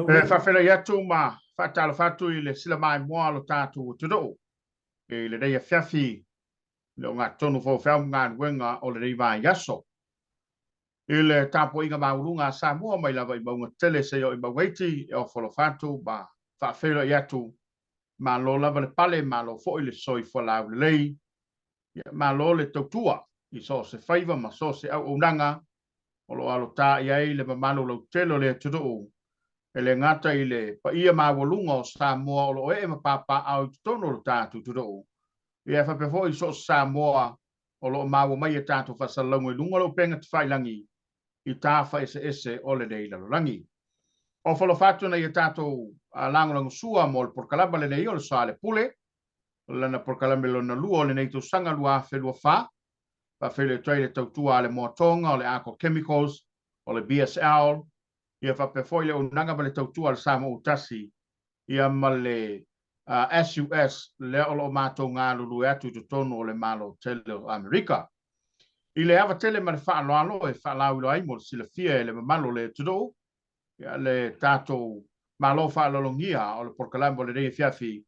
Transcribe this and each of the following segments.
E faafeiloai atu ma faatalofa atu i le silamaimoa o lo tatou atunuu i lenei afiafi i le ogatotonu foi o feau ma galuega o lenei vaiaso. I le tapuaiga maualuga a Samoa mai lava i mauga tetele seia oo i mauga iti, e ofo alofa atu ma faafeiloai atu, malo lava le pale, malo foi le soifua laulelei, malo le tautua i so o se faiva ma so o se auaunaga o lo o alota i ai le mamalu lautele o le atunuu, e le gata i le paia maualuga o Samoa o lo o ee ma papaaao i totonu o lo tatou atunuu, ia faapea foi i so o se Samoa o lo o maua mai a tatou faasalalauga i luga o le upega tafailagi i tafa eseese o lenei lalolagi. Ofo alofa atu nai a tatou lagolagosua mo le polokalama lenei o le Soalepule, o lana polokalame lona lua o lenei tausaga 2024. Faafeiloai atu ai le tautua a le Moa Tonga, o le Arco Chemicals, o le BSL, ia faapea foi le auaunaga ma le tautua a le Samoa ua Tasi, ia ma le SUS lea o lo o matou galulue atu i totonu o le Malo tele o Amerika. I le ava tele ma le faaaloalo e faalauiloa ai mo le silafia e le mamalu o le atunuu, ia le tatou Malo faaaloalogia o le polokalame o lenei afiafi,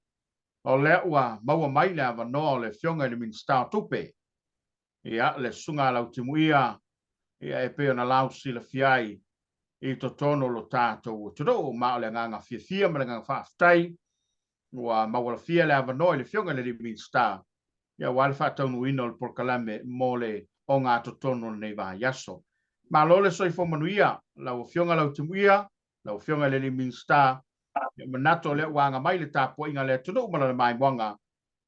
o lea ua maua mai le avanoa o le Afioga i le Minisita o Tupe, ia, le Susuga a Lautimuia, ia, e pei ona lausilafia ai i totonu o lo tatou atunuu. Ma o le agaga fiafia ma le agaga faafetai ua maualafia le avanoa i le Afioga i le alii Minisita, ia, aua le faataunuuina o le polokalame mo le ogatotonu o lenei vaiaso. Malo le soifua manuia lau Afioga Lautimuia, lau Afioga i le alii Minisita, ia, manatu o lea ua aga mai le tapuaiga a le atunuu ma lana maimoaga,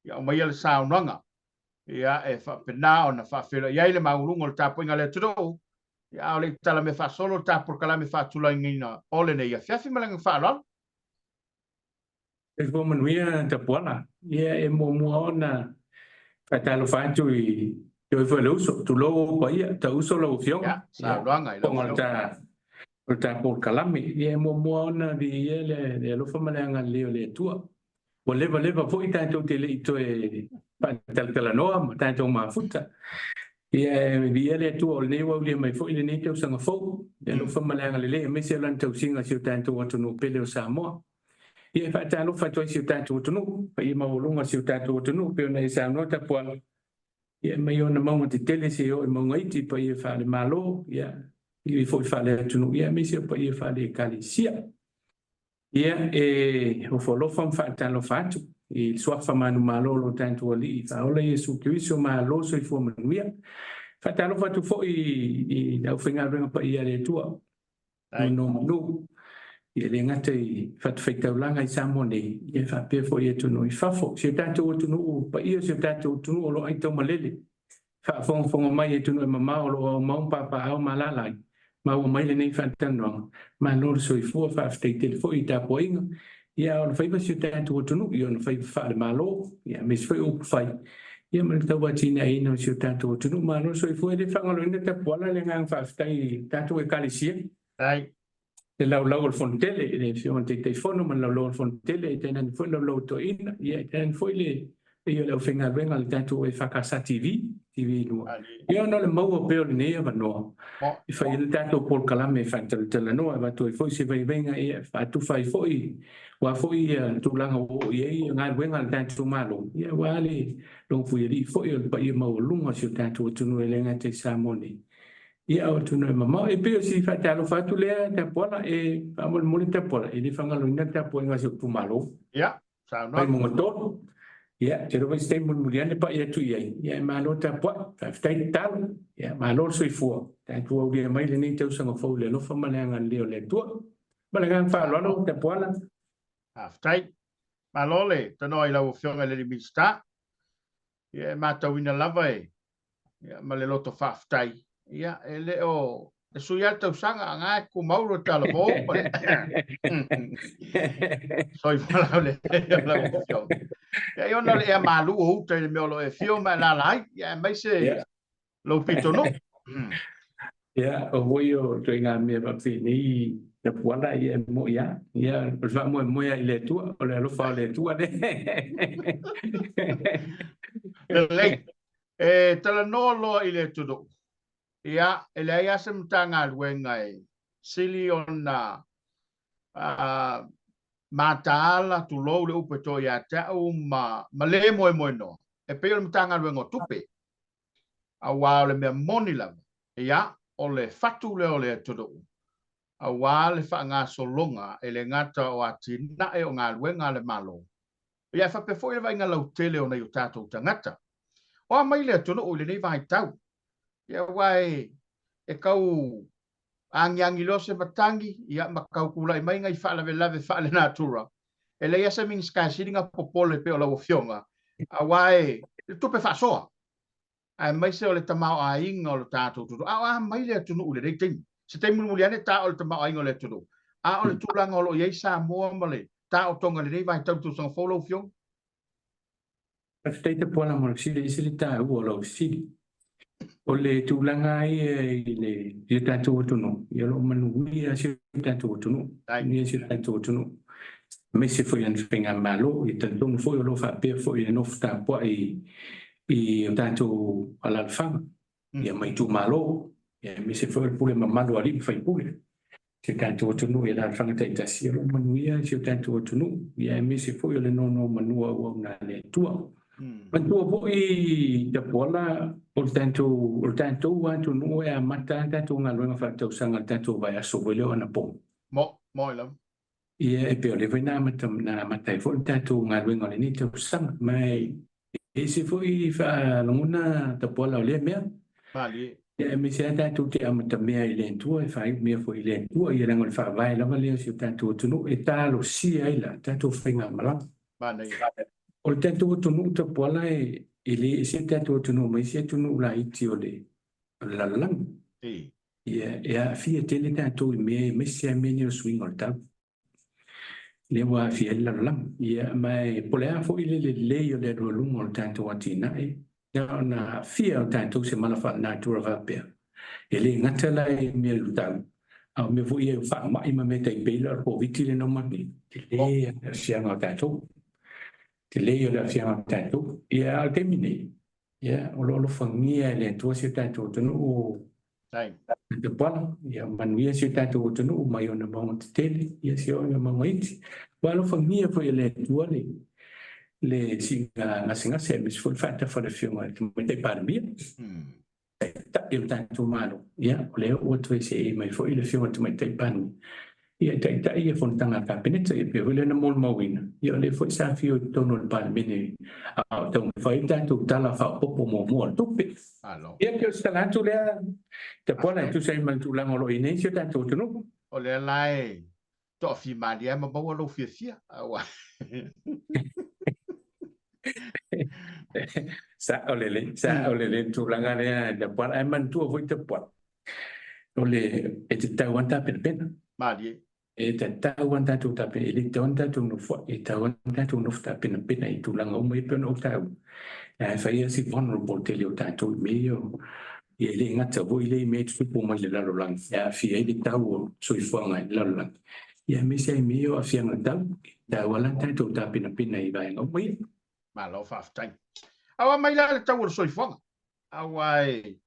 ia, aumaia le saunoaga, ia, e faapena ona faafeiloai ai le maualuga o le tapuaiga a le atunuu, ia, a o le i tala mea faasolo le ta polokalame faatulagaina o lenei afiafi ma le agaga faaaloalo. Soifua manuia Tapuala. Ia e muamua ona faatalofa atu i te oe foi le uso, tulou ou paia, ta uso lau Afioga. Ia, saunoaga i lau Afioga. O le ta polokalame. Ia e muamua ona viia le alofa ma le agalelei o le Atua. Ua leva leva foi tatou te le i toe faatalatalanoa ma tatou mafuta. Ia e viia le Atua o lenei ua aulia mai foi lenei tausaga fou, le alofa ma le agalelei aemaise o lana tausiga i si o tatou atunuu pele o Samoa. Ia e faatalofa atu ai i si o tatou atunuu, paia maualuga o si o tatou atunuu pei ona e saunoa Tapuala, ia mai ona mauga tetele seia oo i mauga iti, paia faale-Malo, ia paia foi faale-atunuu, ia aemaise o paia faale-Ekalesia. Ia, e ofo alofa ma faatalofa atu i le suafa manumalo o lo tatou Alii Faaola Iesu Keriso, malo soifua manuia. Faatalofa atu foi i le aufaigaluega paia a le Atua, nonomanu, ia le gata i fatafaitaulaga i Samoa nei, ia faapea foi i atunuu i fafo. Si o tatou atunuu paia, si o tatou atunuu o lo o aitaumalele, faafogafoga mai i atunuu e mamao o lo o aumau ma papaaao ma alaala ai, maua mai lenei faatalanoaga. Malo le soifua, faafetai tele foi i tapuaiga, ia a o le faiva si o tatou atunuu i ona faiva faale-Malo, ia aemaise foi o upufai, ia ma le tauatiaeina o si o tatou atunuu. Malo le soifua. E le faagaloina Tapuala le agaga faafetai i tatou Ekalesia. Le laulau o le Fonotele, le Afioga i le Taitaifono ma le laulau o le Fonotele, e tainane foi le laulau o Toeaina, ia e tainane foi le paia o le aufaigaluega a le tatou EFKS TV, TV2. Ia ona o le maua pea o lenei avanoa e fai ai le tatou polokalame e faatalatalanoa, e avatu ai foi se vaivaiga, ia e faatufa ai foi aua foi ia tulaga ua oo i ai galuega a le tatou Malo, ia aua le logompuialii foi o le paia maualuga o si o tatou atunuu e le gata i Samoa nei, ia o atunuu e mamao. E pei o si faatalofa atu lea Tapuala, e faamolemole Tapuala, e le faagaloina le tapuaiga a si ou itumalo. Ia, saunoa. Vaimauga 3. Ia, te iloa foi se taimi mulimuli ane pai atu i ai. Ia, e malo tapuai, faafetai tatalo. Ia, malo le soifua. Tatou aulia mai lenei tausaga fou i le alofa ma le agalelei o le Atua. Ma le agaga faaaloalo Tapuala. Faafetai. Malo le tanoa i lau Afioga i le alii Minisita. Ia, e matauina lava e ia, ma le loto faafetai, ia, e le o e sui lava le tausaga, a na e tumau lo talavou ma le soifua laulelei o lau Afioga. Ia, i ona o le ea malu o uta i le mea o lo o e afio ma e alaala ai, ia, aemaise lou pitonuu. Ia, o foi o ituaiga mea faapenei Tapuala, ia e moni lava. Ia, o le faamoemoe lava i le Atua, o le alofa o le Atua lea. Lelei. E talanoa loa i le atunuu, ia, e leai lava se Matagaluega e sili ona Mataala, tulou le upu e to ia te au ma le moemoenoa, e pei o le Matagaluega o Tupe, auā o le mea moni lava, ia, o le fatu lea o le atunuu, auā le faagasologa e le gata o atinae o galuega a le Malo, ia, e faapea foi le vaaiga lautele o nai o tatou tagata. O a mai le atunuu i lenei vaitau, ia, aua e tau agiagi loa se matagi, ia, ma tau tulai mai nai faalavelave faalenatura, e leai lava se Minisita e sili ona popole pei o lau Afioga, auā e le tupe faasoa, aemaise o le tamaoaiga o le tatou atunuu. A o a mai le atunuu i lenei taimi? Se taimi mulimuli ane ta o le tamaoaiga o le atunuu, a o le tulaga o lo o i ai Samoa ma le taotoga i lenei vaitau i le tausaga fou, lau Afioga? Faafetai Tapuala mo le fesili, e ese le taua o lau fesili. O le tulaga ia i le tatou atunuu, ia o lo o manuia si o tatou atunuu, manuia si o tatou atunuu, aemaise foi i lana faigamalo. Ia talitonu foi o lo o faapea foi le nofo tapuai i o tatou alaalafaga, ia ma itumalo, ia aemaise foi o le pule mamalu a alii ma faipule. Si o tatou atunuu i alaalafaga taitasi, o lo o manuia si o tatou atunuu, ia aemaise foi o le nonomanu auauna a le Atua. Manatua foi Tapuala, o le tatou atunuu e amata tatou galuega faaletausaga i le tatou vaiaso foi lea o anapogi. Mo, mo i lava. Ia, e pei o lea foi na amata ai foi le tatou galuega o lenei tausaga. Ma e ese foi faalagona Tapuala o lea mea. Malie. Ia, aemaise lava tatou te amatamea i le Atua, e faaiu mea foi i le Atua, ia leaga o le faavae lava lea o si o tatou atunuu e talosia ai la tatou faigamalaga. Manaia. O le tatou atunuu Tapuala e le ese le tatou atunuu ma isi atunuu laiti o le lalolagi. Ia, e aafia tele tatou i mea, aemaise lava mea nei o suiga o le tau. Lea ua aafia ai le lalolagi. Ia, ma e po o le a foi le lelei o le alualuga o le tatou atinae, na ona aafia o tatou se mala faalenatura faapea. E le gata la i mea o le tau, a o mea foi ia o faamai ma mea tai pei la o le Koviti lea na uma atu nei, tele le aafiaga o tatou. Tele o le aafiaga o tatou. Ia, a o le taimi nei, ia, o lo o alofagia e le Atua si o tatou atunuu Tapuala, ia manuia si o tatou atunuu mai ona mauga tetele, ia si ona mauga iti. Ua alofagia foi e le Atua le siiga gasegase, aemaise foi le faatafa o le Afioga i le Tamaitai Palemia, Taitai o le tatou Malo. Ia, o lea ua toe seei mai foi le Afioga i le Tamaitai Palemia, ia e taitai ia fonotaga a le Kapeneta, ia pei foi lea na molimauina, ia o lea foi sa afio i totonu o le Palemene a o taumafai le tatou Tala Faaopoopo muamua o le Tupe. Ia, pei o se tala atu lea Tapuala e tusa ai ma le tulaga o lo o i ai nei si o tatou atunuu. O lea la e toafimalie lava ma maua lou fiafia. Aua. Sao lelei, sao lelei le tulaga lea Tapuala. Ae manatua foi Tapuala, o le e tatau lava ona tapenapena. Malie. E tatau lava ona tatou tapena, e le tatau ona tatou nofoai, e tatau lava ona tatou nofo tapenapena i tulaga uma ia pei ona ou taua. Ae fai lava si vulnerable tele o tatou i mea ia, ia e le gata foi lea i mea e tutupu mai i le lalolagi, e aafia ai le tau o soifuaga i le lalolagi, ia aemaise ai mea ia o aafiaga o le tau. E tatau lava la ona tatou tapenapena i vaega uma ia. Malo faafetai. A o a mai la le tau o le soifuaga? Aua e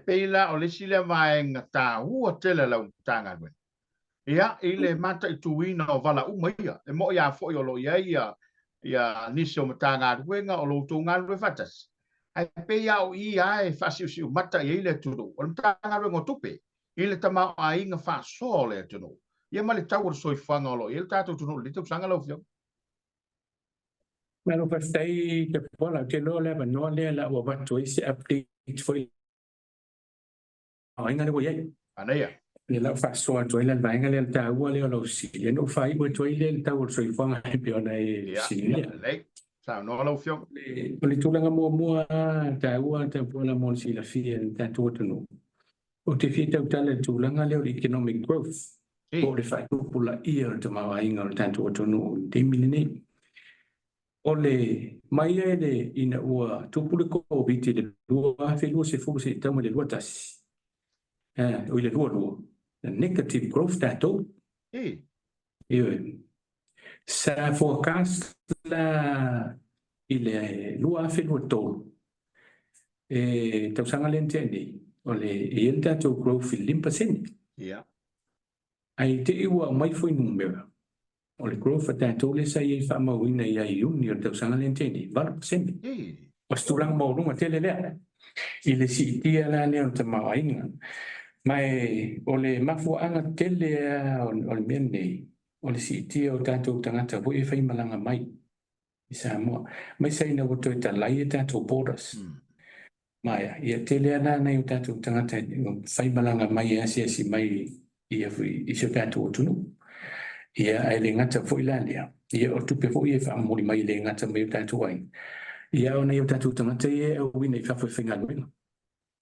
pei la o le isi lea vaega taua tele a lau Matagaluega, ia, i le mataituina o vala uma ia. E mo'i lava foi o lo o i ai ia nisi o Matagaluega o lo outou galulue faatasi, ae pei lava o i lava e faasiusiumata i ai le atunuu, o le Matagaluega o Tupe, i le tamaoaiga faasoa o le atunuu, ia ma le tau o le soifuaga o lo o i ai le tatou atunuu i lenei tausaga lau Afioga. Malo faafetai Tapuala, ou te iloa o le avanoa lea o le a ou avatu ai se update foi i le vaega lea ua i ai. Manaia. Lea la ua faasoa atu ai la le vaega lea, le taua lea o lau fesili, ona ou faaiu atu ai lea i le tau o le soifuaga e pei ona e fesiligia. Ia, lelei. Saunoa lau Afioga. O le tulaga muamua taua Tapuala mo le silafia e le tatou atunuu, ou te fia tautala i le tulaga lea o le economic growth, po o le faatupulaia o le tamaoaiga o le tatou atunuu i le taimi lenei. O le mai ia le ina ua tupu le Koviti i le 2020 seia tau mai le 21, oi le 22, na negative growth tatou. Ioe. Sa forecast la i le 2023, e tausaga lea na tea nei, o le e i ai le tatou growth i le 5%. Ia. Ae i te i ua aumai fuainumera, o le growth a tatou lea sa i ai faamauina ia Iuni o le tausaga lea na tea nei, 8%. O se tulaga maualuga tele lea i le siitia la lea o le tamaoaiga. Ma o le mafuaaga tele lava o le mea lenei, o le siitia o tatou tagata foi e faimalaga mai i Samoa, aemaise ina ua toe talai tatou borders. Ma ia tele lava nai o tatou tagata e faimalaga mai e asiasi mai ia foi i si o tatou atunuu. Ia, ae le gata foi la lea, ia o tupe foi e faamomoli mai e le gata mai o tatou aiga, ia o nai o tatou tagata ia e auina i fafo e faigaluega.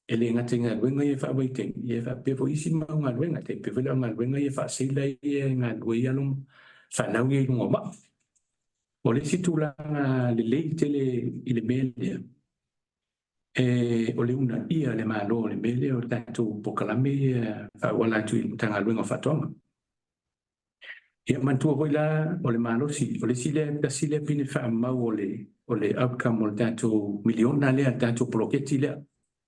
E le gata i galuega ia faavaitaimi, ia faapea foi isi mau galuega, tai pei foi la o galuega ia faaseila ia e galulue ai alo ma fanau ia i luga o vaa. O le isi tulaga lelei tele i le mea lea, o le uunaia e le Malo o le mea lea o le tatou polokalame ia faaauala atu i le Matagaluega o Faatoaga. Ia manatua foi la o le malosi, o le isi lea, tasi lea pine faamau o le outcome o le tatou miliona lea, le tatou poloketi lea,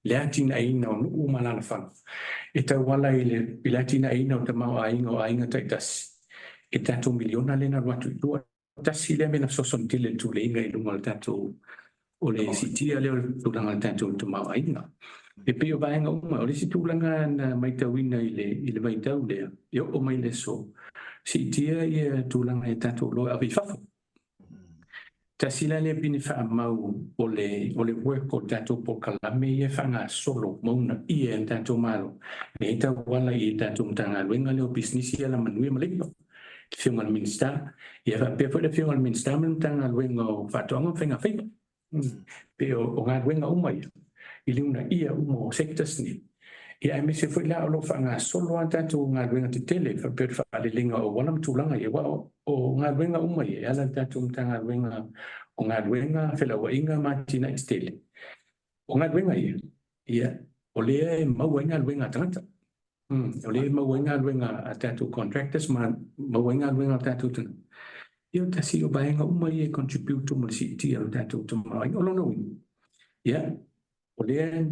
le atinaeina o nuu ma alaalafaga e tauala i le atinaeina o tamaoaiga o aiga taitasi, e tatou miliona lea na alu atu i tua. Tasi lea mea na fesoasoani tele i le tuleiga i luga o le tatou, o le siitia lea o le tulaga o le tatou tamaoaiga. E pei o vaega uma, o le isi tulaga na matauina i le vaitau lea, e oo mai le aso, siitia ia tulaga i tatou oloa e ave i fafo. Tasi la lea pine faamau o le work o tatou polokalame ia faagasolo ma uunaia e le tatou Malo, lea e tauala i le tatou Matagaluega lea o Pisinisi, Alamanuia ma Leipa, le Afioga i le Minisita, ia faapea foi le Afioga i le Minisita ma le Matagaluega o Faatoaga ma Faigafaiva. Pei o galuega uma ia i le uunaia uma o sectors nei, ia aemaise foi la o lo o faagasolo lava tatou galuega tetele faapea le faaleleiga o auala ma tulaga ia, aua o galuega uma ia e ala i le tatou Matagaluega o Galuega, Felauaiga ma Atinae Tetele. O galuega ia, ia o lea e maua ai galuega a tagata. O lea e maua ai galuega a tatou contractors ma maua ai galuega a tatou tagata. Ia o tasi o vaega uma ia e contribute mo le siitia o le tatou tamaoaiga. O lona uiga, ia, o lea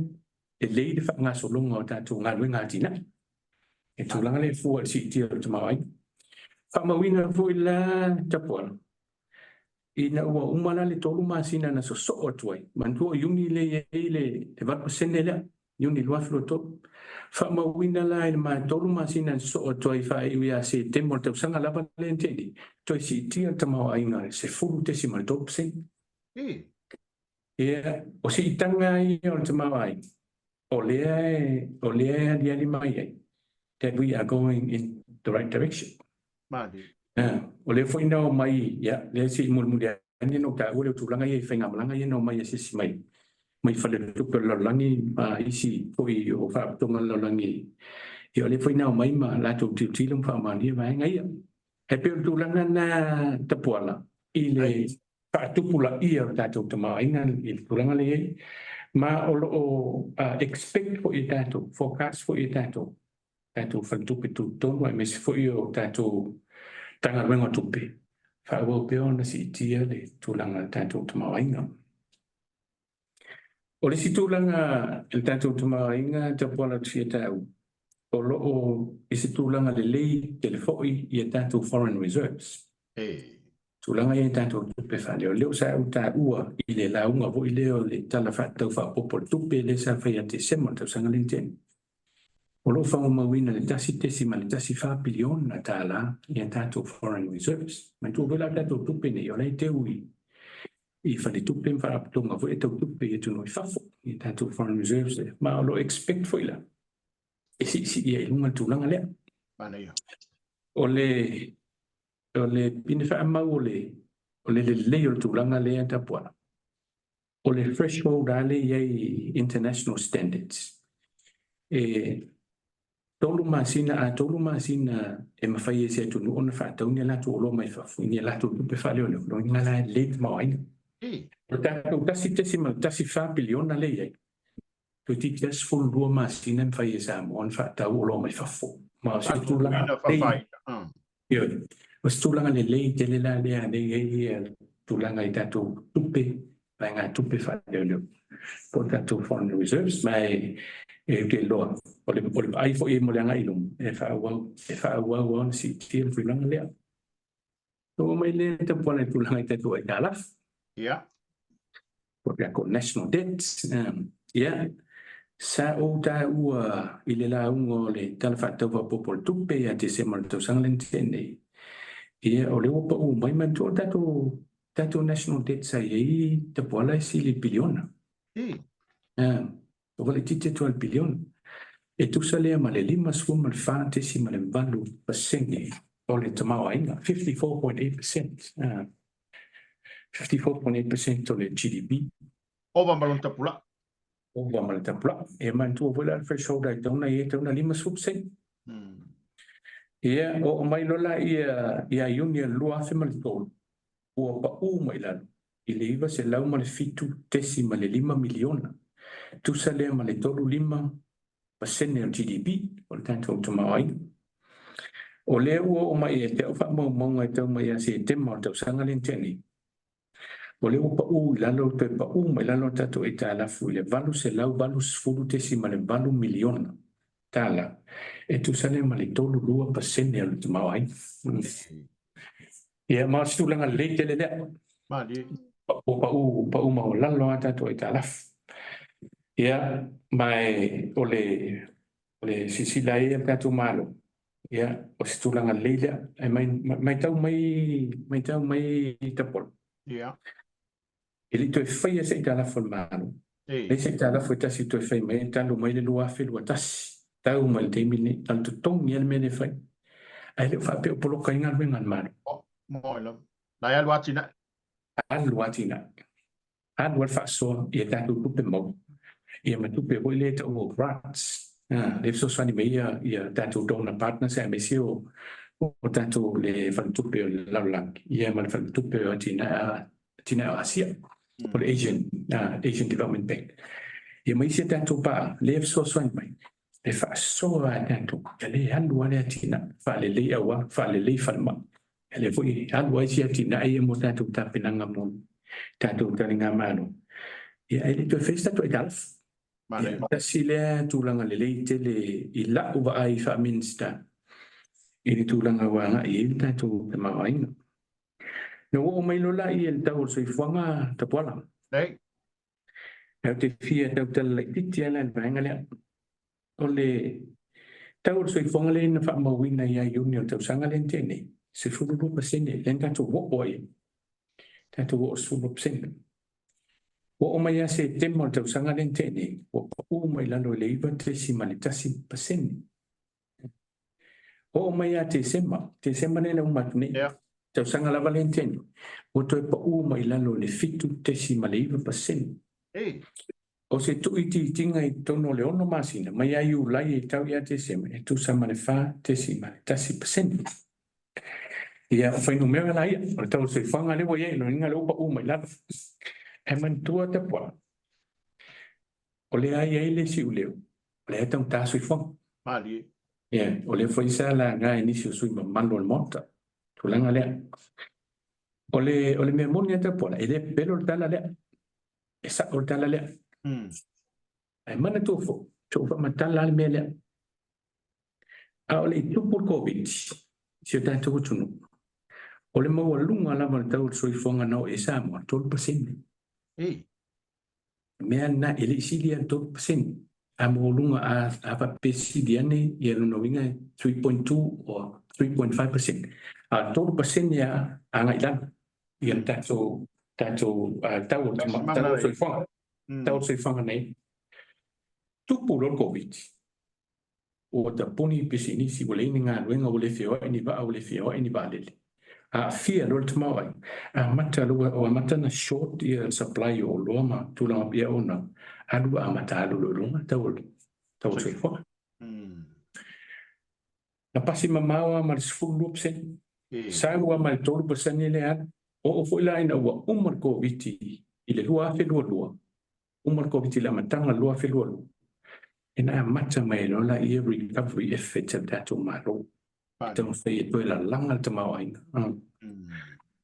lelei le faagasologa o tatou galuega atinae. E tulaga lea e fua i le siitia o le tamaoaiga. Faamauina foi la Tapuala, ina ua uma la le 3 masina na sosoo atu ai, manatua o Iuni lea e i ai le 8% lea, Iuni 2023. Faamauina la i le 3 masina na sosoo atu ai faaiu ia Setema o le tausaga lava lea na tea nei, toe siitia le tamaoaiga i le 10.3%. Ia, o siitaga ia o le tamaoaiga, o lea e aliali mai ai that we are going in the right direction. O lea foi na omai, ia, lea se i mulimuli ane na ou taua le tulaga ia i faigamalaga ia na omai asiasi mai mai faletupe o le lalolagi ma isi foi o faalapotopotoga o le lalolagi. Ia o lea foi na omai ma latou tilotilo ma faamaonia vaega ia. E pei o le tulaga na Tapuala i le faatupulaia o le tatou tamaoaiga i le tulaga lea i ai. Ma o lo o expect foi e tatou, forecast foi e tatou, tatou faletupe tutotonu aemaise foi o tatou Matagaluega o Tupe, faaauau pea ona siitia le tulaga o le tatou tamaoaiga. O le isi tulaga i le tatou tamaoaiga Tapuala ou te fia taua, o lo o i se tulaga lelei tele foi ia tatou foreign reserves. Tulaga ia i tatou tupe faaleoleo sa ou taua i le lauga foi lea o le Tala Faatatau Faaopoopo o le Tupe lea sa fai ia Tesema o le tausaga lea na tea nei. O lo o faamauina le $1.14 piliona ia tatou foreign reserves. Manatua foi la tatou tupe nei, o la e teu i faletupe ma faalapotopotoga foi e tau tupe i atunuu i fafo i tatou foreign reserves lea. Ma o lo o expect foi la e siisii ai i luga le tulaga lea. O le pine faamau o le lelei o le tulaga lea Tapuala, o le threshold lea e i ai international standards, e 3 masina a 3 masina e mafai e se atunuu ona faatau ni a latou oloa mai fafo i ni a latou tupe faaleoleo, lona uiga la e lelei le tamaoaiga. O le tatou $1.14 piliona lea e i ai, toeitiiti lava 12 masina e mafai e Samoa ona faatau oloa mai fafo. Ma o se tulaga lelei, o se tulaga lelei tele la lea lea e i ai tulaga i tatou tupe, vaegatupe faaleoleo po o tatou foreign reserves. Ma e E ou te iloa, o le o le vaai foi mo le agai i luma, e faaauau e faaauau lava ona siitia le tulaga lea. Oo mai lea tapuala i le tulaga i tatou aitalafu. Po o le tatou national debt. Ia, sa ou taua i le lauga o le Tala Faatatau Faaopoopo o le Tupe ia Tesema o le tausaga lea na tea nei, ia o lea ua pau mai, manatua o le tatou national debt sa i ai tapuala e sili i le piliona. Ua laitiiti atu lava i le piliona. E tusa lea ma le 54.8% o le tamaoaiga, 54.8%. 54.8% o le GDP. Ova ma lona tapulaa. Ova ma le tapulaa. E manatua foi la le threshold e tatau ona i ai, e tatau ona 50%. Ia, oo mai loa la ia Iuni o le 2003, ua pau mai i lalo i le $907.5 miliona. Tusa lea ma le 35% o le GDP o le tatou tamaoaiga. O lea ua oo mai ia te au faamaumauga e tau mai ia Setema o le tausaga lea na tea nei, o lea ua pau i lalo, toe pau mai i lalo a tatou aitalafu i le $880.8 miliona tala, e tusa lea ma le 32% o le tamaoaiga. Ia, ma o se tulaga lelei tele lea. Malie. Ua pau pau maualalo a tatou aitalafu. Ia, ma o le o le silasila ai a le tatou Malo, ia, o se tulaga lelei lea. Ae matau mai matau mai Tapuala. E le i toe faia se aitalafu a le Malo. Leai se aitalafu e tasi e toe fai mai talu mai le 2021. Tau mai le taimi lenei, na o le totogi lava le mea lea e fai. Ae le o faapea o poloka ai galuega a le Malo. Moi lava. Na e alu atinae. Alu atinae. Alu le faasoa i a tatou tupe maua, ia ma tupe foi lea e taua o grants. Lea e fesoasoani mai ia tatou donor partners aemaise o tatou le Faletupe o le Lalolagi, ia ma le Faletupe o Atinae o Asia, o le Asian Development Bank. Ia ma isi a tatou paaga lea e fesoasoani mai, e faasoa a tatou, ia le alu lava le atinae, faalelei auala, faalelei falemai. Ia lea foi alu ai isi atinae ia mo tatou tapenaga mo tatou taligamalo. Ia ae le toe faia se tatou aitalafu. Ia, tasi lea tulaga lelei tele i lau vaai faa-Minisita i le tulaga ua agai i ai le tatou tamaoaiga. Na oo mai loa la i le tau o le soifuaga Tapuala. Nei. Ou te fia tautala laitiiti lava la i le vaega lea. O le tau o le soifuaga lea na faamauina ia Iuni o le tausaga lea na tea nei, 12% lea na tatou oo ai. Tatou oo 12%. Ua oo mai ia Setema o le tausaga lea na tea nei, ua pau mai lalo i le 9.1%. Oo mai ia Tesema, Tesema lea na uma atu nei, tausaga lava lea na tea nei, ua toe pau mai lalo i le 7.9%. O se tuuitiitiga i totonu o le 6 masina, mai ia Iulai e tau ia Tesema, e tusa ma le 4.1%. Ia, o fuainumera la ia, o le tau o le soifuaga lea ua i ai, lona uiga lea ua pau mai lalo. Ae manatua Tapuala, o lea e i ai le siuleo, o lea e taugata soifuaga. Malie. Ia, o lea foi sa laga e nisi o sui usufono mamalu o le Maota, tulaga lea. O le mea moni lava Tapuala, e le pepelo le tala lea. E sao le tala lea. Ae manatua foi, se ua faamatala lava le mea lea. A o le i tupu le Koviti i si o tatou atunuu, o le maualuga lava o le tau o le soifuaga na oo i ai Samoa, 3%. O le mea lena, e le i sili lava i le 3%. A maualuga, a faapea e sili ane, ia lona uiga e 3.2 or 3.5%. A o le 3% lava agai i lalo ia le tatou tatou tau o le soifuaga, tau o le soifuaga nei. Tupu loa le Koviti, ua tapuni pisinisi, ua leai ni galuega, ua le feoai ni vaa, ua le feoai ni vaalele. Aafia loa le tamaoaiga, amata loa, ua amata ona short ia supply o oloa ma tulaga pea ona alu ua amata alu loa i luga tau o le soifuaga. Na pasi mamao lava ma le 12%, sau lava ma le 3% lea alu. Oo foi la ina ua uma le Koviti i le 2022, uma le Koviti i le amataga o le 2022, ina amata mai loa lea recovery effort a le tatou Malo. E taumafai e toe lalaga le tamaoaiga.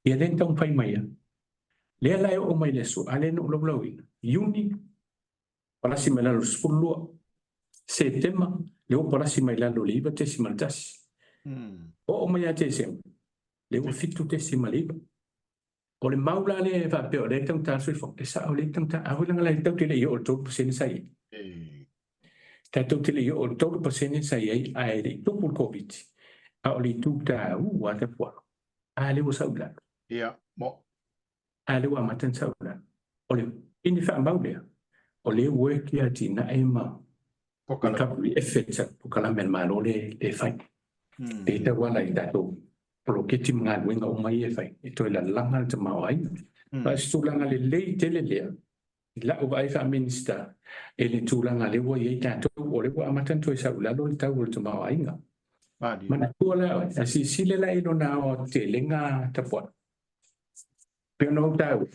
Ia lea na taumafai mai ai. Lea la e oo mai i le aso, a lea na ou laulauina, Iuni, palasi mai lalo i le 12. Setema, lea ua palasi mai lalo i le 9.1. Oo mai ia Tesema, lea ua 7.9. O le mau la lea e faapea o lea e taugata le soifuaga, e sao o lea e taugata, a foi leaga la tatou te le i oo i le 3% sa i ai. Tatou te le i oo i le 3% sa i ai ae le i tupu le Koviti, a o le itu taua lava tapuaga, a lea ua sau i lalo. Ia, mo. A lea ua amata ona sau i lalo. O le pine faamau lea, o lea ua e atinae ma recovery efforts a polokalame a le Malo lea e fai. Lea e tauala i tatou poloketi ma galuega uma ia e fai e toe lalaga le tamaoaiga. Ma o se tulaga lelei tele lea i lau vaai faa-Minisita i le tulaga lea ua i ai tatou, o lea ua amata ona toe sau i lalo le tau o le tamaoaiga. Manatua la oe, a silasila la i lona aoatetelega tapuai, pei ona ou taua,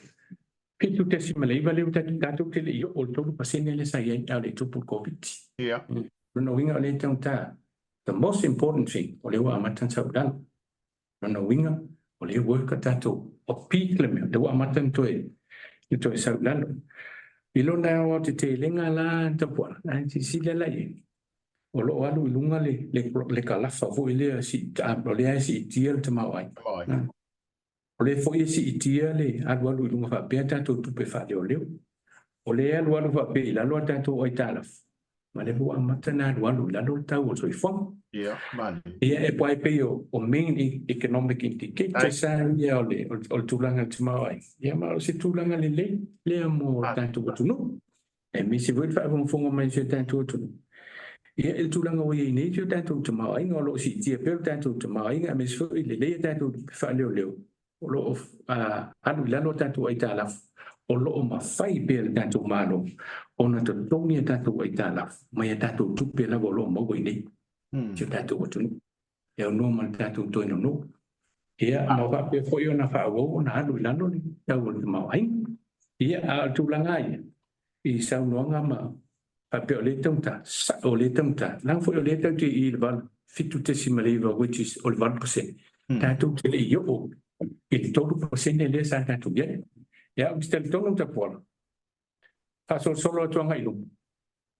7.9 lea ua tatou te le i oo i le 3% lea sa i ai a o le i tupu le Koviti. O lona uiga o lea e taugata. The most important thing, o lea ua amata ona sau i lalo. O lona uiga, o lea ua work a tatou, o peak le mea, lea ua amata ona toe sau i lalo. I lona aoaotetelega la Tapuala, a silasila la i ai, o lo o alu i luga le kalafa foi lea, o lea e siitia le tamaoaiga. O lea foi e siitia le alualu i luga faapea tatou tupe faaleoleo. O lea e alualu faapea i lalo a tatou aitalafu, ma lea foi ua amata ona alualu i lalo le tau o le soifuaga. Ia, malie. Ia, e po ai pei o main economic indicators lava ia o le tulaga i le tamaoaiga. Ia, ma o se tulaga lelei lea mo le tatou atunuu. Aemaise foi le faafogafoga mai o si o tatou atunuu. Ia, i le tulaga ua i ai nei si o tatou tamaoaiga, o lo o siitia pea lo tatou tamaoaiga, aemaise foi lelei a tatou tupe faaleoleo, o lo o alu i lalo a tatou aitalafu, o lo o mafai pea e le tatou Malo ona totogi a tatou aitalafu mai a tatou tupe lava o lo o maua i inei i si o tatou atunuu, e aunoa ma le tatou toe nono. Ia, ma faapea foi ona faaauau ona alu i lalo le tau o le tamaoaiga. Ia, a o le tulaga ia i saunoaga ma faapea o lea e taugata, sao o lea e taugata, leaga foi o lea tatou te i i le 7.9 which is o le 8%, tatou te le i oo i le 3% lea sa tatou i ai. Ia, ou te talitonu Tapuala, faasolosolo atu agai i luma,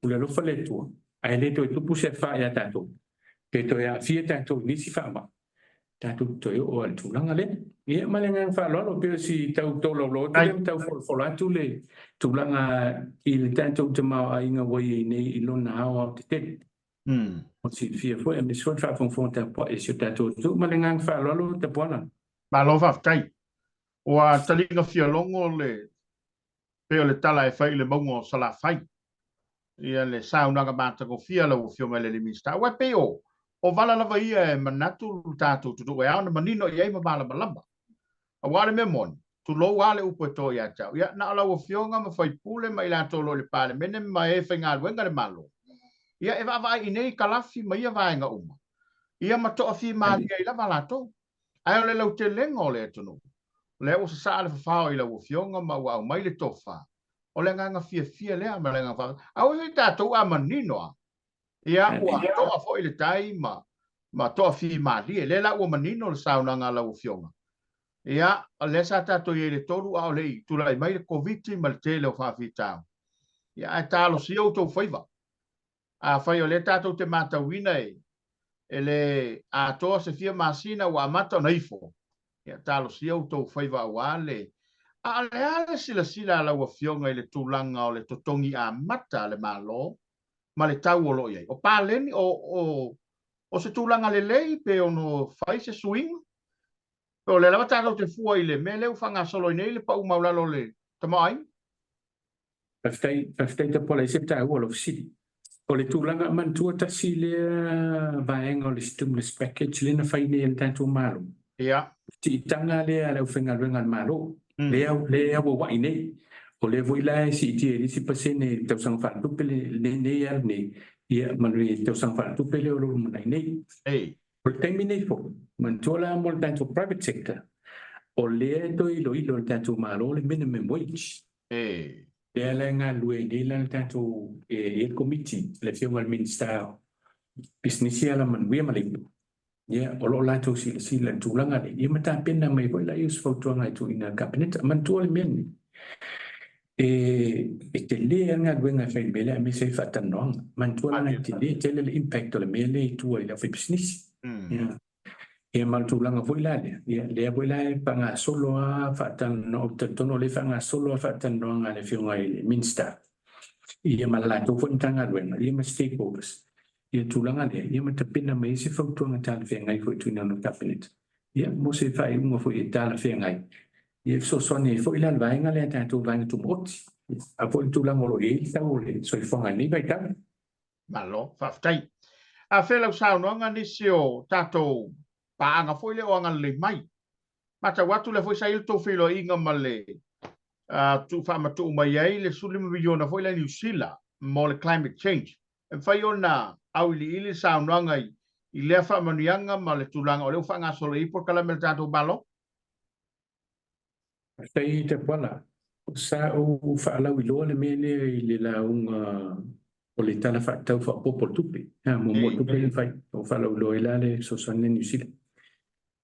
o le alofa le Atua, ae le toe tupu se afa ia tatou, pe toe aafia tatou i nisi faamai, tatou te toe oo lava i le tulaga lea. Ia, ma le agaga faaaloalo, pei o si tau tolaulau atu lea ma tau folafola atu le tulaga i le tatou tamaoaiga ua i ai nei i lona aoaotetele. Mo le silafia foi, aemaise foi le faafogafoga tapuai a si o tatou atunuu. Ma le agaga faaaloalo, Tapuala. Malo faafetai. Ua taliga fialogo le pei o le tala e fai i le mauga o Salafai. Ia le saunoaga matagofie a lau Afioga i le Minisita. Aua e pei o, o vala lava ia e manatu lo tatou atunuu e ao ona manino i ai ma malamalama. Aua o le mea moni, tulou lava le upu e to ia te au, ia na o lau Afioga ma faipule ma i latou o lo o i le Palemene ma e faigaluega i le Malo, ia e vaavaai i nei kalafi ma ia vaega uma, ia ma toafimalie ai lava latou. Ae o le lautelega o le atunuu, o lea ua sasaa le fafao i lau Afioga ma ua aumai le tofa, o le agaga fiafia lea ma le agaga faafetai. Aua foi tatou a manino lava, ia ua toa foi le tai ma ma toafimalie. Lea la ua manino le saunoaga a lau Afioga. Ia, o lea sa tatou i ai i le 3 a o le i tulai mai le Koviti ma le tele o faafitauli. Ia, ae talosia outou faiva. Afai o lea tatou te matauina e le atoa se fia masina ua amata ona ifo, ia talosia outou faiva aua le. A o le a le silasila a lau Afioga i le tulaga o le totogi amata a le Malo ma le tau o lo o i ai? O paleni, o, o, o se tulaga lelei pe ono fai se suiga? Pe o lea lava tatou te fua i le mea lea ua faagasolo ai nei le pau maualalo o le tamaoaiga? Faafetai, faafetai Tapuala, e ese le taua o lau fesili. O le tulaga, manatua tasi lea vaega o le stimulus package lea na fai nei e le tatou Malo. Siitaga lea a le aufaigaluega a le Malo, lea lea e auauai nei. O lea foi la e siitia i le isi pasene i le tausaga faaletupe lenei e alu nei, ia ma le tausaga faaletupe lea o lo o lumanai nei. O le taimi nei foi, manatua la mo le tatou private sector, o lea e toe iloilo e le tatou Malo le minimum wage. Lea la e galulue ai nei la le tatou e i ai le Komiti, le Afioga i le Minisita o Pisinisi, Alamanuia ma Leipa, ia o lo o latou silasila i le tulaga lea, ia ma tapena mai foi laia o se fautuaga e tuuina i le Kapeneta. Manatua le mea lenei, E tele lava le galuega e fai i le mea lea aemaise ai faatalanoaga. Manatua leaga e tele tele le impact o le mea lea i tua i le aufaipisinisi. Ia ma le tulaga foi la lea, ia lea foi la e faagasolo lava faatalanoa, ou te talitonu o lea e faagasolo lava faatalanoaga a le Afioga i le Minisita, ia ma le latou foi Matagaluega, ia ma stakeholders i le tulaga lea, ia ma tapena mai ai se fautuaga talafeagai foi e tuuina atu i le Kapeneta, ia mo se faaiuga foi e talafeagai, ia e fesoasoani ai foi la le vaega lea a tatou vaega tumaoti, a foi le tulaga o lo o i ai le tau o le soifuaga i lenei vaitau. Malo, faafetai. A fea lau saunoaga nisi o tatou paaga foi lea o agalelei mai. Matau atu lea foi sa i ai le tou feiloaiga ma le tuu faamatuu mai ai le 15 miliona foi lea Niu Sila mo le climate change. E mafai ona auiliili le saunoaga i lea faamanuiaga ma le tulaga o lea ua faagasolo i ai polokalame a le tatou Malo? Faafetai Tapuala. Sa ou faalauiloa le mea lea i le lauga o le Tala Faatatau Faaopoopo o le Tupe. Muamua o le tupe lea na fai, ou faalauiloa ai la le fesoasoani lea Niu Sila.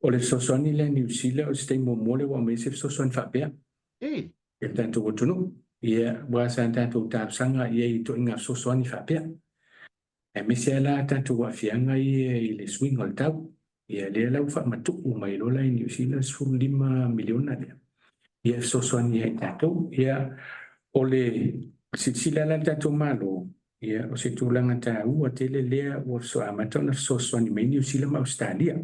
O le fesoasoani lea Niu Sila o se taimi muamua lea ua aumai ai se fesoasoani faapea i le tatou atunuu. Ia, aua sa tatou talosaga i ai i ituaiga fesoasoani faapea. Aemaise lava la tatou aafiaga ia i le suiga o le tau. Ia lea la ua faamatuu mai loa la i Niu Sila le 15 miliona lea ia e fesoasoani ai i tatou. Ia o le silasila la le tatou Malo, ia o se tulaga taua tele lea ua amata ona fesoasoani mai Niu Sila ma Ausetalia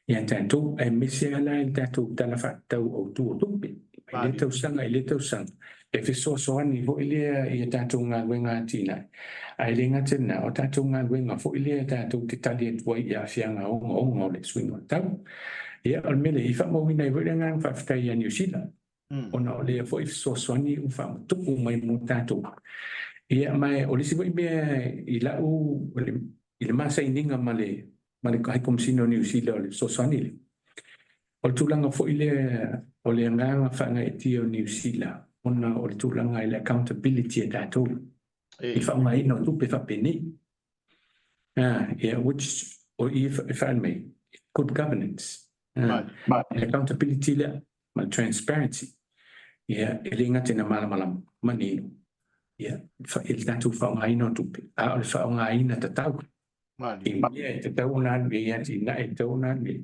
ia tatou, aemaise lava la i le tatou Tala Faatatau Autu o Tupe mai lea tausaga i lea tausaga, e fesoasoani foi lea i a tatou galuega atinae, ae le gata i lena, o tatou galuega foi lea tatou te tali atu ai i aafiaga ogaoga o le suiga o le tau. Ia, o le mea lea, e faamauina ai foi le agaga faafetai ia Niu Sila, ona o lea foi fesoasoani ua faamatuu mai mo tatou. Ia, ma o le isi foi mea i lau, i le ma sainiga ma le High Komesina o Niu Sila o le fesoasoani lea, o le tulaga foi lea o le agaga faagaeetia o Niu Sila ona o le tulaga i le accountability a tatou i le faaaogaina o tupe faapenei. Yeah, which o i e faaali mai good governance. Le accountability lea ma le transparency. Ia, e le gata ina malamalama manino ia i le tatou faaaogaina o tupe, a o le faaaogaina tatau i mea e tatau ona alu i ai, atinae e tatau ona alu i ai,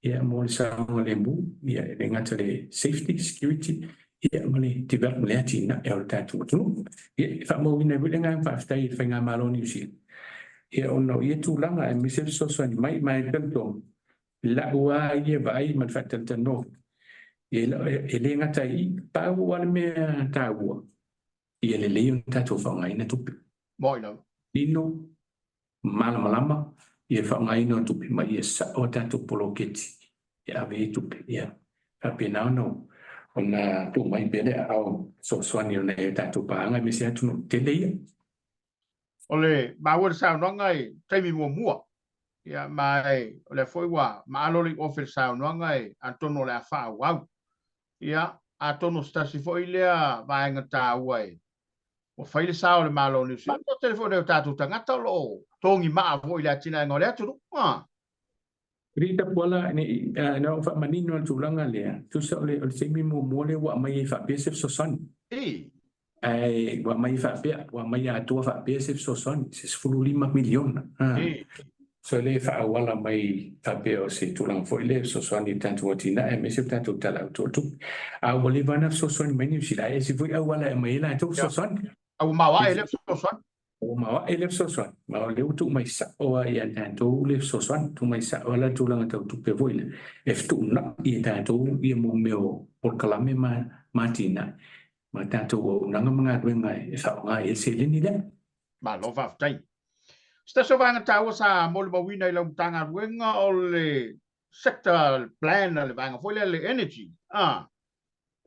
ia mo le saogalemu, ia e le gata le safety, security, ia ma le development, le atinae o le tatou atunuu. Ia e faamauina ai foi le agaga faafetai i le Faigamalo o Niu Sila, ia ona o ia tulaga aemaise le fesoasoani mai, ma e talitonu lau lava ia vaai ma le faatalatalanoa, e le gata ai i i, pau lava le mea taua, ia lelei ona tatou faaaogaina tupe. Moi lava. Lino, malamalama ia le faaaogaina o tupe ma ia sao a tatou poloketi e ave ai tupe. Ia faapena ona tuu mai pea le aao fesoasoani o nai o tatou paaga aemaise atunuu tetele ia. O le maua le saunoaga i taimi muamua, ia ma o lea foi ua maalo le iuofe i le saunoaga e atonu o le a faaauau. Ia, atonu o se tasi foi lea vaega taua e ua fai le sao o le Malo o Niu Sila. O tele foi o tatou tagata o lo o togi maa foi i le atinaega o le atunuu. Rita Puala, na ou faamanino le tulaga lea, tusa o le taimi muamua lea ua aumai ai faapea se fesoasoani. Ae ua aumai faapea, ua aumai atoa faapea se fesoasoani, se 15 miliona. So lea e faaauala mai faapea o se tulaga foi lea e fesoasoani i le tatou atinae aemaise o le tatou Tala Autu o le Tupe. A ua leva ona fesoasoani mai Niu Sila, ae ese foi auala e aumai ai latou fesoasoani. A ua maoae lea fesoasoani. Ua maoae lea fesoasoani, ma o lea ua tuu mai sao lava ia tatou le fesoasoani, tuu mai sao lava la tulaga tau tupe foi lea, e fetuunai e tatou ia mo mea o polokalame ma atinae ma tatou auaunaga ma galuega e faaaoga i ai le seleni lea. Malo faafetai. Se tasi o vaega taua sa molimauina i lau Matagaluega o le sector plan, le vaega foi lea le energy.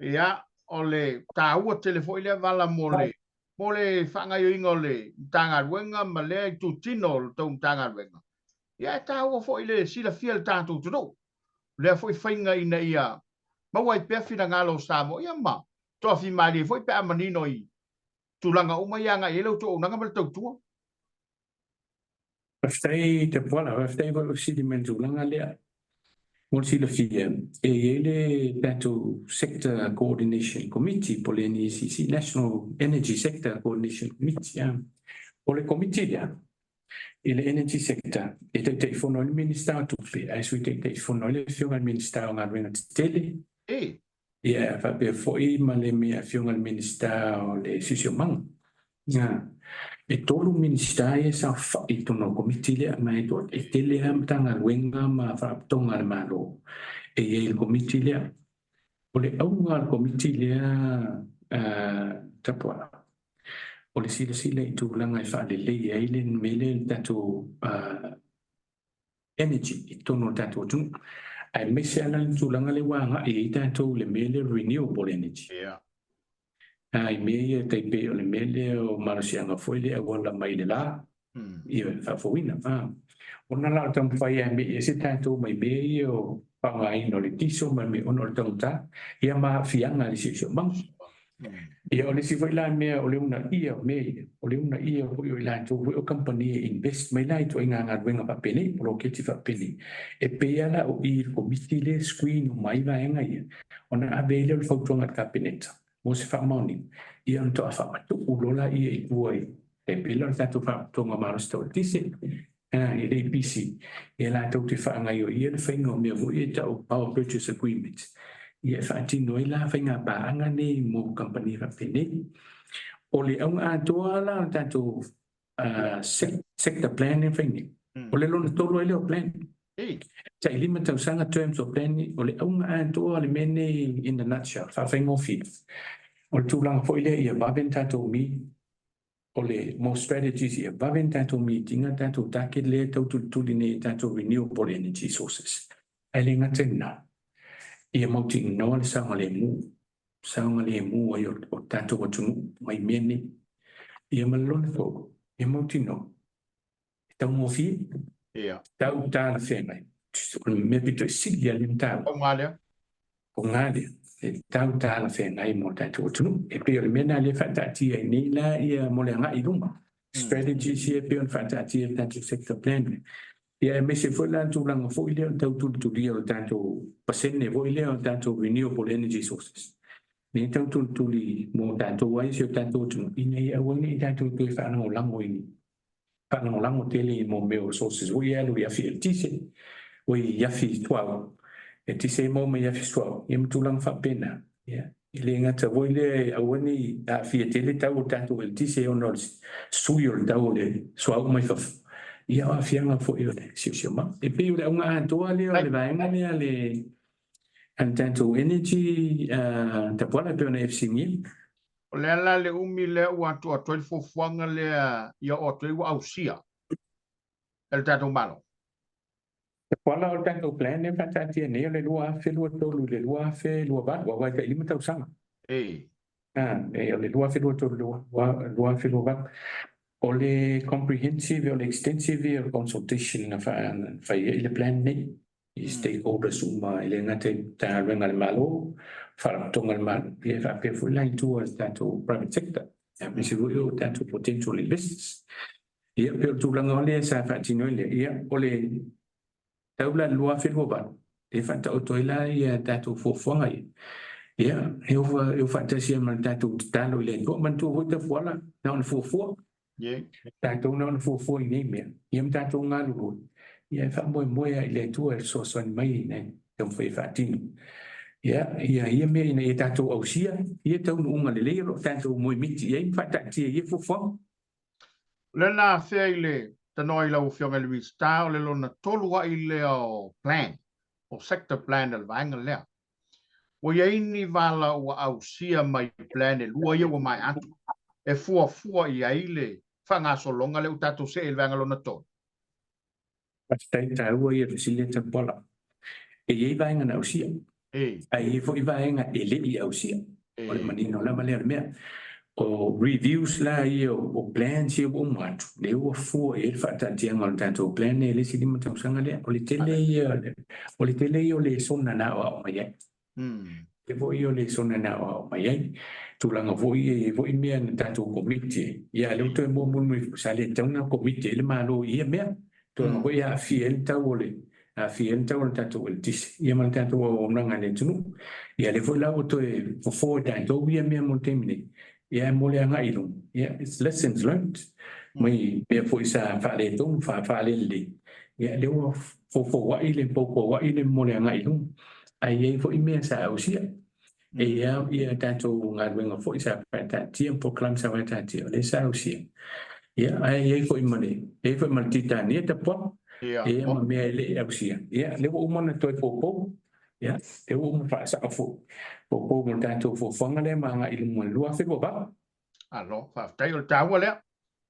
Ia, o le taua tele foi lea vala mo le mo le faagaoioiga o le Matagaluega ma lea itutino o le tou Matagaluega. Ia, e taua foi le silafia e le tatou atunuu lea foi faiga ina ia maua ai pea finagalo o Samoa, ia ma toafimalie foi pe a manino i tulaga uma ia agai i ai le outou auaunaga ma le tautua. Faafetai Tapuala, faafetai foi i lou fesili mai i le tulaga lea. Mo le silafia, e i ai le tatou Sector Coordination Committee po o le NECC, National Energy Sector Coordination Committee. O le komiti lea i le Energy Sector e Taitaifono ai le Minisita o Tupe, ae Sui Taitaifono ai le Afioga i le Minisita o Galuega Tetele. Ia, faapea foi ma le Afioga i le Minisita o le Siosiomaga. E 3 Minisita ia e saofai i totonu o le komiti lea, ma e tele lava Matagaluega ma Faalapotopotoga a le Malo e i ai i le komiti lea. O le auga o le komiti lea, Tapuala, o le silasila i tulaga e faalelei ai le mea lea le tatou energy i totonu o le tatou atunuu, aemaise lava la le tulaga lea ua agai ai tatou i le mea lea o le renewable energy. I mea ia tai pei o le mea lea o malosiaga foi lea auala mai le la, ia faafouina. Ona la o le taumafai e mei ese tatou mai mea ia o faaaogaina o le diesel ma mea ona o le taugata, ia ma aafiaga i le siosiomaga. Ia o le isi foi la mea o le uunaia o mea ia, o le uunaia foi o i latou foi o kamupani e invest mai la i ituaiga galuega faapenei, poloketi faapenei. E pei lava la o i i le komiti lea e screen uma ai vaega ia, ona ave ai lea o le fautuaga i le Kapeneta mo se faamaoniga, ia ona toa faamatuu loa laia i tua i e pei la o le tatou Faalapotopotoga Malosi Tau Eletise, i le EPC, ia latou te faagaioia le faiga o mea foi ia e tau Power Purchase Agreement, ia e faatino ai la faiga paaga nei mo kamupani faapenei. O le auga atoa la o le tatou sector plan lea e fai nei, o le lona 3 ai lea o plan. Tai 5 tausaga terms of plan, o le auga atoa o le mea nei in a nutshell, faafaigofie. O le tulaga foi lea ia vave ona tatou meet, o le mo strategies ia vave ona tatou meet ina tatou target lea e tau tulituli nei e tatou renewable energy sources. Ae le gata i lena, ia mautinoa le saogalemu, saogalemu ai o tatou atunuu mai mea nei. Ia ma le lona 3, ia mautinoa e taugofie, tau talafeagai. O le mea pito i sili a le mataupu. Tauga lea. Tauga lea. E tau talafeagai mo tatou atunuu. E pei o le mea lena lea e faataatia ai nei la ia mo le agai i luma. Strategies ia e pei ona faataatia i le tatou sector plan. Ia aemaise foi la le tulaga foi lea o le tau tulitulia o le tatou pasene foi lea o tatou renewable energy sources. Lea tau tulituli mo tatou ai si o tatou atunuu ina ia aua ne i tatou toe faalagolago i faalagolago tele i mo mea o sources foi ia e alu i afi eletise, o i afi suauu, eletise e maua mai afi suauu, ia ma tulaga faapena. Ia, e le gata foi lea e aua ne i aafia tele tau o tatou eletise ona o le sui o le tau o le suauu mai fafo, ia o aafiaga foi o le siosiomaga. E pei o le auga atoa lea o le vaega lea a le tatou energy Tapuala e pei ona e fesiligia. O le ala le umi lea ua atu atu ai le fuafuaga lea ia oo atu ai ua ausia e le tatou Malo. Tapuala, o le tatou plan lea faataatia nei o le 2023 i le 2028, aua e tai 5 tausaga. O le 2023 i le 2028. O le comprehensive, o le extensive o consultation na fai ai le plan nei i stakeholders uma, e le gata i Matagaluega a le Malo, Faalapotopotoga a le Malo, ia e faapea foi la i tua i le tatou private sector, aemaise foi o tatou potential investors. Ia, pei o le tulaga o lea sa faatino ai lea, ia o le tau la i le 2028, e faataoto ai la ia tatou fuafuaga ia. Ia, e o faatasi ai ma le tatou tatalo i le Atua. Manatua foi Tapuala, na ona fuafua. Tatou na ona fuafua i nei mea, ia ma tatou galulue, ia e faamoemoe lava i le Atua e fesoasoani mai ina ia taumafai e faatino. Ia, ia ia mea ina ia tatou ausia ia taunuuga lelei o lo o tatou moemiti i ai ma faataatia i ia fuafuaga. O lea na afea i le tanoa i lau Afioga i le Minisita, o le lona 3 ai lea o plan, o sector plan a le vaega lea. Ua i ai ni vala ua ausia mai plan e 2 ia ua maea atu, e fuafua i ai le faagasologa lea ua tatou see i le vaega lona 3. Faafetai, taua ia fesili a Tapuala. E i ai vaega na ausia, ae i ai foi vaega e le i ausia. O le manino lava lea o le mea. O reviews la ia o plans ia ua uma atu, lea ua fua i ai le faataatiaga o le tatou plan lea i le isi 5 tausaga lea. O le tele ia, o le tele ia o lesona na aoao mai ai. E foi ia o lesona na aoao mai ai. Tulaga foi ia, e i ai foi mea na tatou komiti ai. Ia, lea ua toe muamua mai, sa le tatau ona komiti ai le Malo i ia mea. Tulaga foi ia aafia ai le tau o le Aafia ai le tau o le tatou eletise ia ma le tatou auaunaga i le atunuu. Ia lea foi la ua toe fofo e tatou ia mea mo le taimi nei, ia ae mo le agai i luma, ia it's lessons learned mai mea foi sa faaletonu, faalelelei, ia lea ua foufouai le poupouai le mo le agai i luma. Ae i ai foi mea sa ausia. E i ai ia tatou galuega foi sa faataatia, polokalame sa faataatia, o lea sa ausia. Ia, ae i ai foi ma le, i ai foi ma le Titania tapuaga, ia ma mea e le i ausia. Ia, lea ua uma ona toe poupou. Ia, lea ua uma faasao foi, poupou mo le tatou fuafuaga lea ma agai i luma i le 2028. Malo, faafetai, o le taua lea.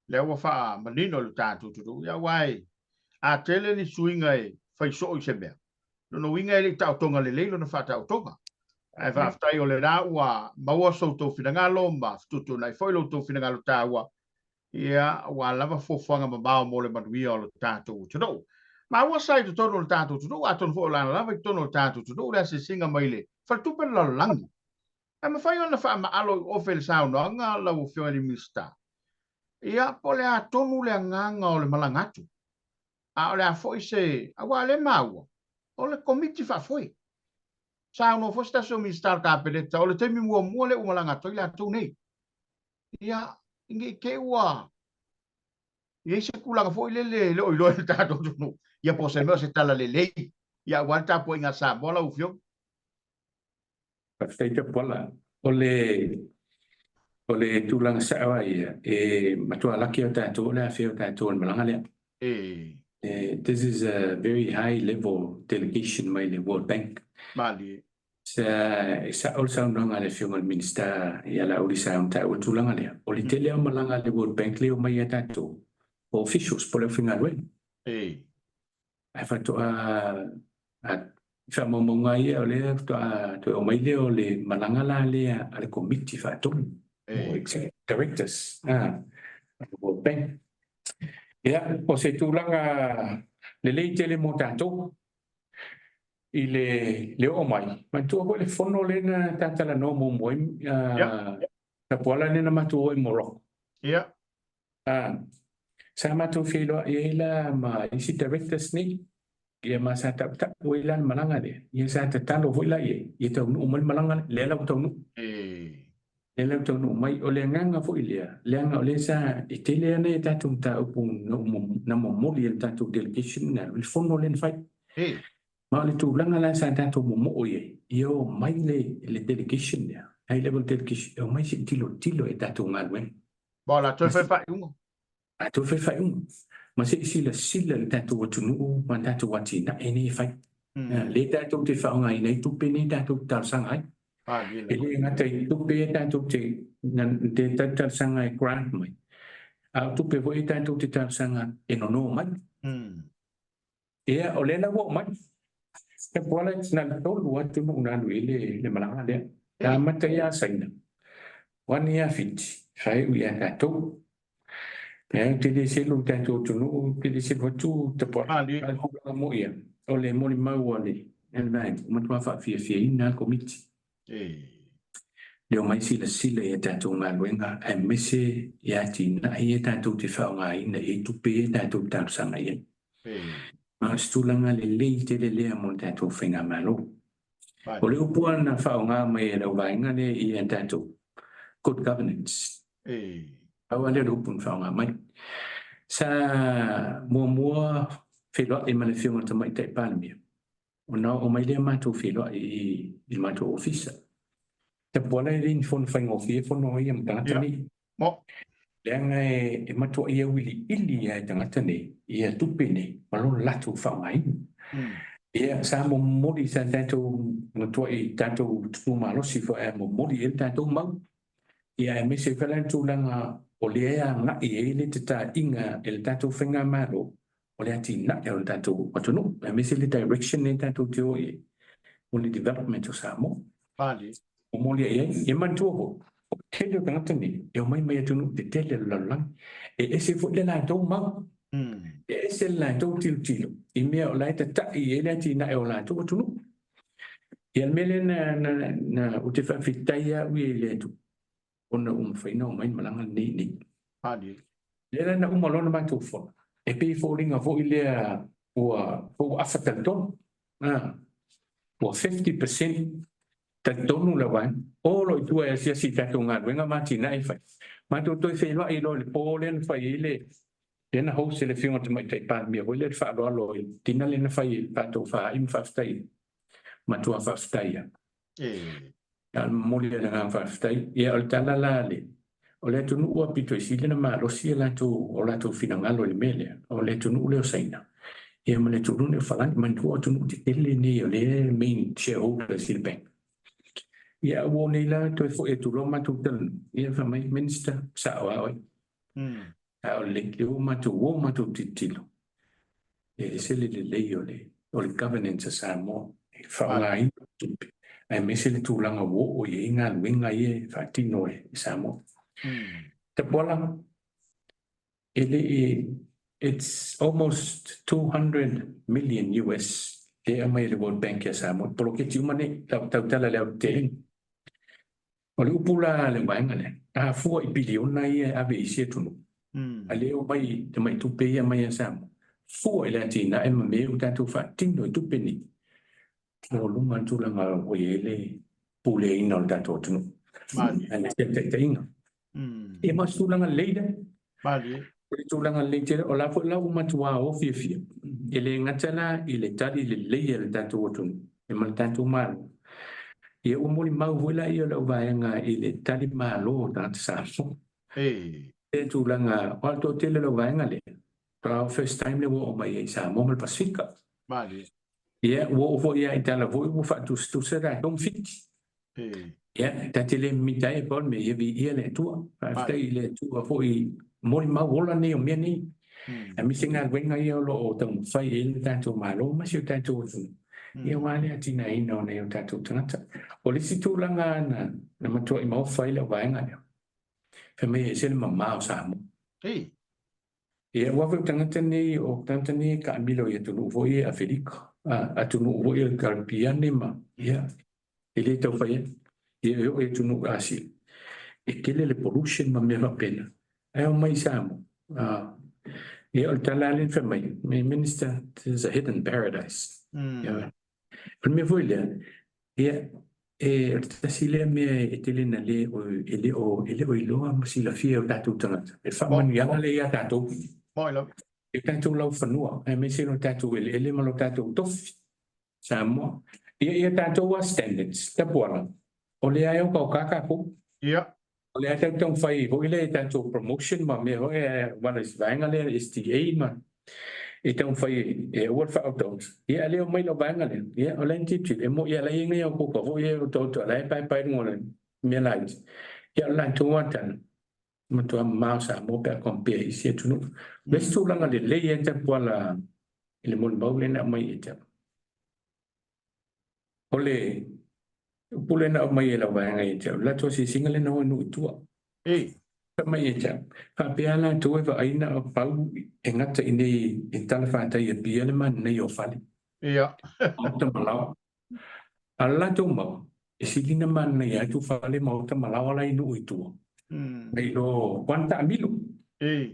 Lea ua faamanino i le tatou atunuu. Ia, aua e, a tele ni suiga e fai soo i se mea, lona uiga e le i taotoga lelei lona faataotoga. Ae faafetai o lena ua maua so outou finagalo ma fetuutuunai foi lo outou finagalo taua, ia, aua lava fuafuaga mamao mo le manuia o le tatou atunuu. Maua sa i totonu o le tatou atunuu, atonu foi o lana lava i totonu o le tatou atunuu le asiasiga mai le Faletupe o le Lalolagi. Ae mafai ona faamaalo i ofe le saunoaga lau Afioga i le Minisita, ia, po o le a tonu le agaga o le malaga atu? A o le a foi se, aua o lea e maua, o le Komiti Faafoe. Saunoa foi se tasi o Minisita o le Kapeneta, o le taimi muamua lea ua malaga atu ai latou nei. Ia, ne i te i ua i ai se tulaga foi lele e le o iloa e le tatou atunuu, ia po o se mea o se tala lelei, ia aua le tapuaiga a Samoa lau Afioga. Faafetai Tapuala. O le o le tulaga sao lava ia, e matua laki lava tatou o le afea o tatou i le malaga lea. This is a very high level delegation mai le World Bank. Malie. Sa e sao le saunoaga a le Afioga i le Minisita ia Laauli sa ona taua le tulaga lea. O le tele lava o malaga a le World Bank lea e omai ia tatou, o officials po o le aufaigaluega. Ae faatoa i faamaumauga ia o lea faatoa toe aumai lea o le malaga la lea a le Komiti Faatonu o Executive Directors a le World Bank. Ia, o se tulaga lelei tele mo tatou i le le oo mai. Manatua foi le fono lea na ta talanoa muamua ai Tapuala lea na matou o i Morocco. Sa matou feiloai ai la ma isi directors nei, ia ma sa tautau ai la le malaga lea, ia sa tatalo foi la i ai, ia taunuu mai le malaga lea, lea la ua taunuu. Lea la ua taunuu mai. O le agaga foi lea, leaga o lea sa, e tele lava nai a tatou mataupu na momoli e le tatou delegation na alu i le fono lea na fai. Ma o le tulaga la sa tatou momoo i ai, ia omai le delegation lea, high level delegation, e omai se i tilotilo i a tatou galuega. Ma o le a toe fai faaiuga. A toe fai faaiuga. Ma se i silasila i le tatou atunuu ma tatou atinae nei e fai. Lea tatou te faaaogaina ai tupe nei tatou te talosaga ai. E le gata i tupe ia tatou te talosaga e grant mai, a o tupe foi ia tatou te talosaga e nono mai. Ia, o lea la ua oo mai. Tapuala na le tolu atunuu na alu i ai le malaga lea. Na amata ia Saina, o ane ia Fiti, faaiu ia tatou. Ia, ou te le selu i tatou atunuu, ou te le selu atu Tapuala. A o le tulaga moi ia, o le molimau a le vaega, ua matua faafiafiaina le Komiti. Le omai silasila i a tatou galuega aemaise i atinae ia tatou te faaaogaina i ai tupe ia tatou te talosaga i ai. Ma o se tulaga lelei tele lea mo le tatou faigamalo. O le upu lava na faaaoga mai e lau vaega lea i a tatou good governance. Pau lava lea o le upu na faaaoga mai. Sa muamua feiloai ma le Afioga i le Tamaitai Palemia, Ona oo mai lea matou feiloai i le matou ofisa. Tapuala e le ni fono faigofie fono ia ma tagata nei. Leaga e matuai auiliili lava e tagata nei ia tupe nei ma lo latou faaaogaina. Ia sa momoli sa tatou matuai tatou tutu malosi foi ae momoli i ai le tatou mau. Ia aemaise foi la le tulaga o lea e agai i ai le tataiga e le tatou faigamalo o le atinae o le tatou atunuu, aemaise le direction lea tatou te o i ai mo le development o Samoa. Momoli i ai. Ia manatua foi, o le tele o tagata nei e omai mai atunuu tetele o le lalolagi, e ese foi le latou mau, e ese le latou tilotilo i mea o la e tatai i ai le atinae o latou atunuu. Ia le mea lea na ou te faafetai au ia i le Atua ona ua mafai ona omai le malaga lenei nei. Lea la na uma loa ona matou fono, e pei e foliga foi lea Ua ua afa talitonu. Ua 50% talitonu le vaega. O lo o i tua e asiasi i tatou galuega ma atinae e fai. Matou toe feiloai loa i le po lea na fai ai le lea na host e le Afioga i le Tamaitai Palemia foi lea le faaaloalo i le dinner lea na fai e le tatou faai ma faafetai, matua faafetai lava. A o le momoli o le agaga faafetai. Ia, o le tala la a le, o le atunuu aupito i sili ona malosi o latou finagalo i le mea lea, o le atunuu lea o Saina, ia ma le atunuu lea o Falani. Manatua o atunuu tetele nei o lea e main shareholders i le bank. Ia, a ua o nei la toe foi atu loa matou talanoa, ia fai mai, Minister, sao lava oe. A o le lea ua matou o matou tilotilo, e ese le lelei o le governance a Samoa e faaaogaina tupe, aemaise le tulaga ua oo i ai galuega ia e faatino e Samoa. Tapuala, e le i, it's almost 200 million US lea e aumai e le World Bank ia Samoa, poloketi uma nei, tautala i le aotelega. O le upu la a le vaega lea, a fua i piliona ia e ave i isi atunuu, a le omai tamai tupe ia mai ia Samoa, fua i le atinae ma mea ua tatou faatino i tupe nei, ua luga le tulaga ua i ai le puleaina o le tatou atunuu. Aemaise le taitaiga. Ia ma o se tulaga lelei lea. O le tulaga lelei tele, o la foi la ua matua o fiafia, e le gata la i le tali lelei a le tatou atunuu e ma le tatou Malo. Ia ua molimau foi la ia o lau vaega i le tali malo o tagata Samoa. Le tulaga, o le toatele o lau vaega lea, o first time lea ua oo mai ai i Samoa ma le Pasefika. Ia, ua oo foi lava i tala foi ua faatusatusa tatou ma Fiti. Ia, ta te le mimita ai e pau le mea, ia viia le Atua. Faafetai i le Atua foi molimau ola nei o mea nei. Aemaise galuega ia o lo o taumafai i ai le tatou Malo ma si o tatou atunuu. Ia aua le atinaeina o nai o tatou tagata. O le isi tulaga na matuai maofa ai lau vaega lea, fai mai e ese le mama o Samoa. Ia, aua foi o tagata nei, o tagata nei e taamilo i atunuu foi ia Aferika, atunuu foi ia Karipiane ma, ia, e le tau fai atu. Ia, e oo i atunuu Asia, e tele le pollution ma mea faapena. Ae omai i Samoa, ia, o le tala lava lea na fai mai, Minister, this is a hidden paradise. Ia, o le mea foi lea, ia, e, o le tasi lea mea e tele na le, e le o, e le o iloa ma silafia e o tatou tagata, e faamanuiaga lea ia tatou. I tatou laufanua, aemaise lo tatou eleele ma lo tatou tofi, Samoa. Ia, ia tatou a standards, Tapuala, o lea e okaoka tatou. O lea tatou taumafai foi lea i tatou promotion ma mea foi e wala i se vaega lea STA ma e taumafai e aua le faaotaota. Ia, a le omai lau vaega lea, ia, o la e tilotilo, e moni a la e i ai nai aokoka foi ia e otaota, o la e paepae i luga o le mea laiti. Ia, o le latou lava tala, matua mamao Samoa pe a compare i isi atunuu. O le isi tulaga lelei ai Tapuala i le molimau lea na aumai ia te au. O le upu lea na aumai e lau vaega ia te au, le latou asiasiga lea na o i nuu i tua. Fai mai ia te au, faapea latou e vaai na o pau e gata i inei i talafatai i Apia le manaia o fale. Maota ma laoa. A o le latou mau, e sili ona manaia atu fale maota ma laoa la i nuu i tua. Nai lo, aua na taamilo.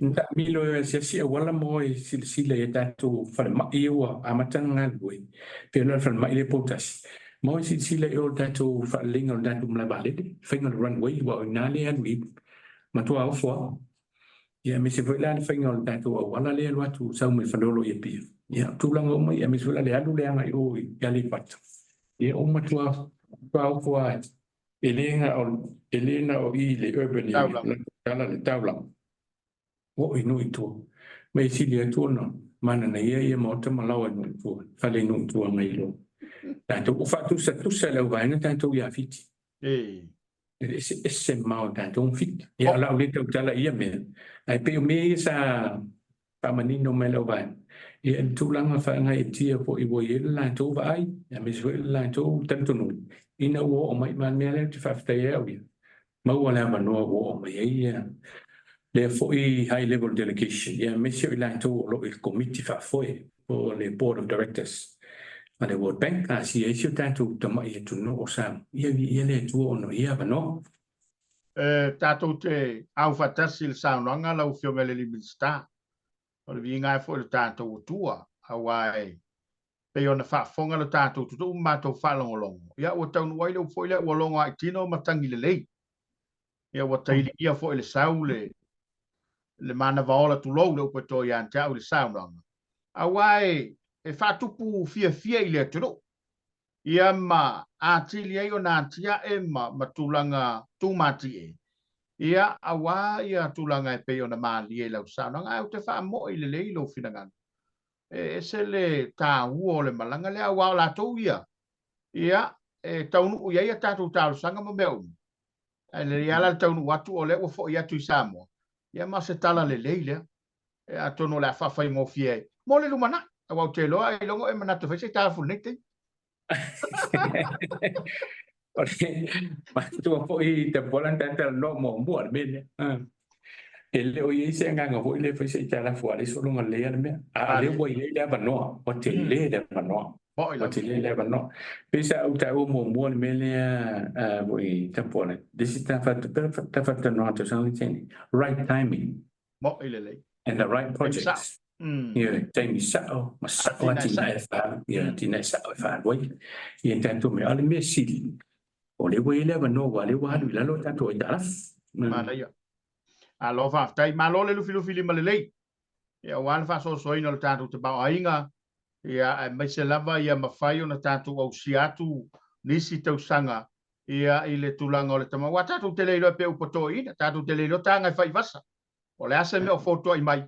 Na taamilo e asiasi auala ma o e silasila i a tatou falemai ia ua amata ona galulue, pei ona o le falemai lea i Poutasi, ma o e silasila i o i le tatou faaleleiga o le tatou malae vaalele, le faiga o le runway, aua o i ina lea e alu i ai, matua ofo lava. Ia, aemaise foi la le faiga o le tatou auala lea e alu atu sau mai Faleolo i Apia. Ia, o tulaga uma ia, aemaise foi la le alu lea agai i o i Aleipata. Ia, ua matua ofo lava. E le na o, e le na o i le urban area, le tala le taulaga. Ua oo i nuu i tua. Ma e sili atu ona mananaia ia maota ma laoa i nuu i tua, fale i nuu i tua nai lo tatou. Ua faatusatusa e le auvaega tatou ia Fiti. E eseese mamao e tatou ma Fiti. Ia, o le a ou le tautala i ia mea, ae pei o mea ia sa faamanino mai lau vaega, ia i le tulaga faagaeetia foi ua i ai le latou vaai, aemaise foi le latou talitonuga ina ua oo mai. Ma le mea lea ou te faafetai ai au ia, maua le avanoa ua oo mai ai ia lea foi high level delegation, ia aemaise o i latou o lo o i le komiti faafoe po o le board of directors a le World Bank, asia ai si o tatou tamai atunuu o Samoa, ia viia le Atua ona o ia avanoa. E tatou te aufaatasi i le saunoaga lau Afioga i le Minisita. O le viiga ai foi o le tatou Atua. Aua e pei ona faafofoga lo tatou tutuu ma matou faalogologo, ia ua taunuu ai le upu foi lea ua logo lava i tino matagi lelei. Ia ua tailigia foi le sau le le manava ola tulou le upu e to ia te au i le saunoaga. Aua e faatupu fiafia i le atunuu. Ia ma atili ai ona atiae ma tulaga tumatie. Ia aua ia tulaga e pei ona malie i lau saunoaga, ae ou te faamoi lelei lou finagalo. E ese le taua o le malaga lea, aua o latou ia, ia, e taunuu i ai a tatou talosaga ma mea uma. Ae lelei lava la le taunuu atu o lea ua foi atu i Samoa, ia ma o se tala lelei lea. E atonu o le a faafaigofie ai mo le lumanai, aua ou te iloa ailoga o e manatu e fai se aitalafu i lenei taimi. O le manatua foi Tapuala na talanoa muamua le mea lea. E le o i ai se agaga foi lea e fai se aitalafu a o lea e sologa lelei lava le mea. A o lea ua i ai le avanoa, ua tele le avanoa. Ua tele le avanoa. Pei sa ou taua muamua le mea lea foi Tapuala, le isi ta faatalanoaga i le tausaga lea na tea nei, right timing. Mo'i lelei. And the right projects. Ia, taimi sao ma sao atinae e faaalu, ia atinae sao e faaalu ai ia tatou mea. A o le mea sili, o lea ua i ai le avanoa aua o lea ua alu i lalo a tatou aitalafu. Manaia. Malo faafetai. Malo le lufilufi lima lelei. Ia aua le faasoasoaina o le tatou tamaoaiga, ia aemaise lava ia mafai ona tatou ausia atu nisi tausaga ia i le tulaga o le tama aua tatou te le iloa pe upu toeaina, tatou te le iloa taga e fai vasa. O le a se mea o fotuai mai,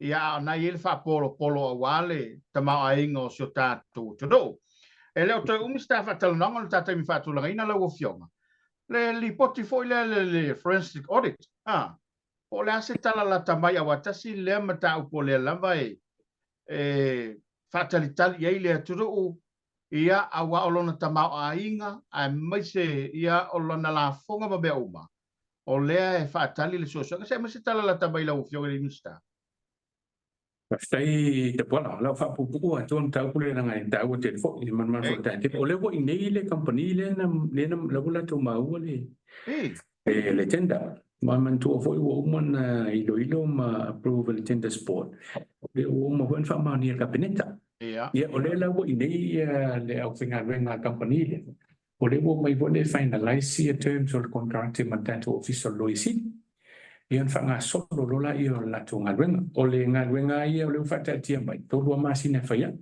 ia a o na i ai le faapolopolo aua le tamaoaiga o si o tatou atunuu. E le o toe umi se ta faatalanoaga o le ta taimi faatulagaina lau Afioga. Le lipoti foi lea le forensic audit, a, po o le a se tala lata mai aua tasi lea mataupu o lea lava e faatalitali i ai le atunuu, ia, aua o lona tamaoaiga aemaise ia o lona lafoga ma mea uma, o lea e faatali le suesuega. Se aumai se tala lata mai lau Afioga i le Minisita. Faafetai Tapuala, o lau faapuupuu atu mataupu lea leaga e taua tele foi i le manumanu foi o le taeao. O lea ua i inei le kamupani lea na la ua latou maua le tender. Ma manatua foi ua uma ona iloilo ma approve e le Tenders Board. Lea ua uma foi ona faamaonia e le Kapeneta. Ia, o lea la ua i inei le aufaigaluega a le kamupani lea. O lea ua omai foi lea e finalize ia terms o le konekarate ma le tatou Ofisa o le Loia Sili. Ia ona faagasolo loa lea o le latou galuega. O le galuega lava ia o lea ua faataatia mai, 3 lava masina e fai ai.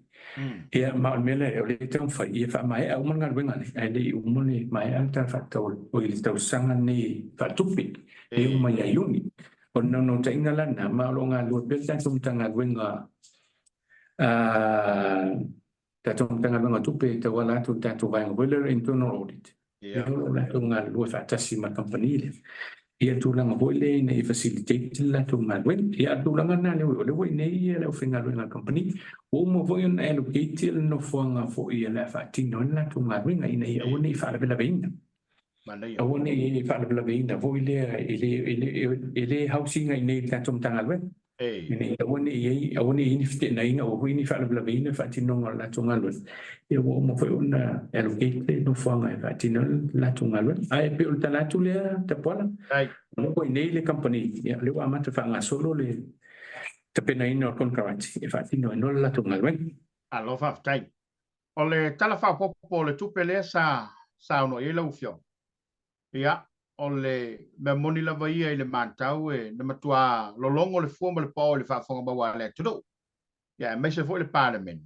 Ia ma o le mea lea o lea e taumafai ia faamaea uma le galuega lea, ae le i uma le maea le Tala Faatatau o le tausaga lenei faaletupe, e uma ia Iuni. O le naunautaiga la lena, ma o lo o galulue pea le tatou Matagaluega tatou Matagaluega o Tupe e tauala atu i le tatou vaega foi lea o le internal audit. Ia o lo o latou galulue faatasi ma le kamupani lea. Ia tulaga foi lea ina ia facilitate le latou galuega. Ia a o le tulaga lena lea ua i ai, o lea ua i inei le aufaigaluega a le kamupani. Ua uma foi ona allocate le nofoaga foi o le a faatino ai le latou galuega ina ia aua ne i faalavelaveina. Aua ne i faalavelaveina foi lea e le house ina i inei i le tatou Matagaluega. Ina ia aua ne i i ai, aua ne i i ai ni feteenaiga, aua foi ne i faalavelaveina le faatinoga o le latou galuega. Ia ua uma foi ona allocate le nofoaga e faatino ai le latou galuega. Ae pei o le tala atu lea Tapuala, o lea ua i inei le kamupani, ia o lea ua amata faagasolo le tapenaina o le konekarate e faatino ai loa le latou galuega. Malo faafetai. O le Tala Faaopoopo o le Tupe lea sa saunoa i ai lau Afioga, ia, o le mea moni lava ia i le matau e na matua lologo le fua ma le paoa i le faafofoga maua a le atunuu, ia aemaise foi le Palemene,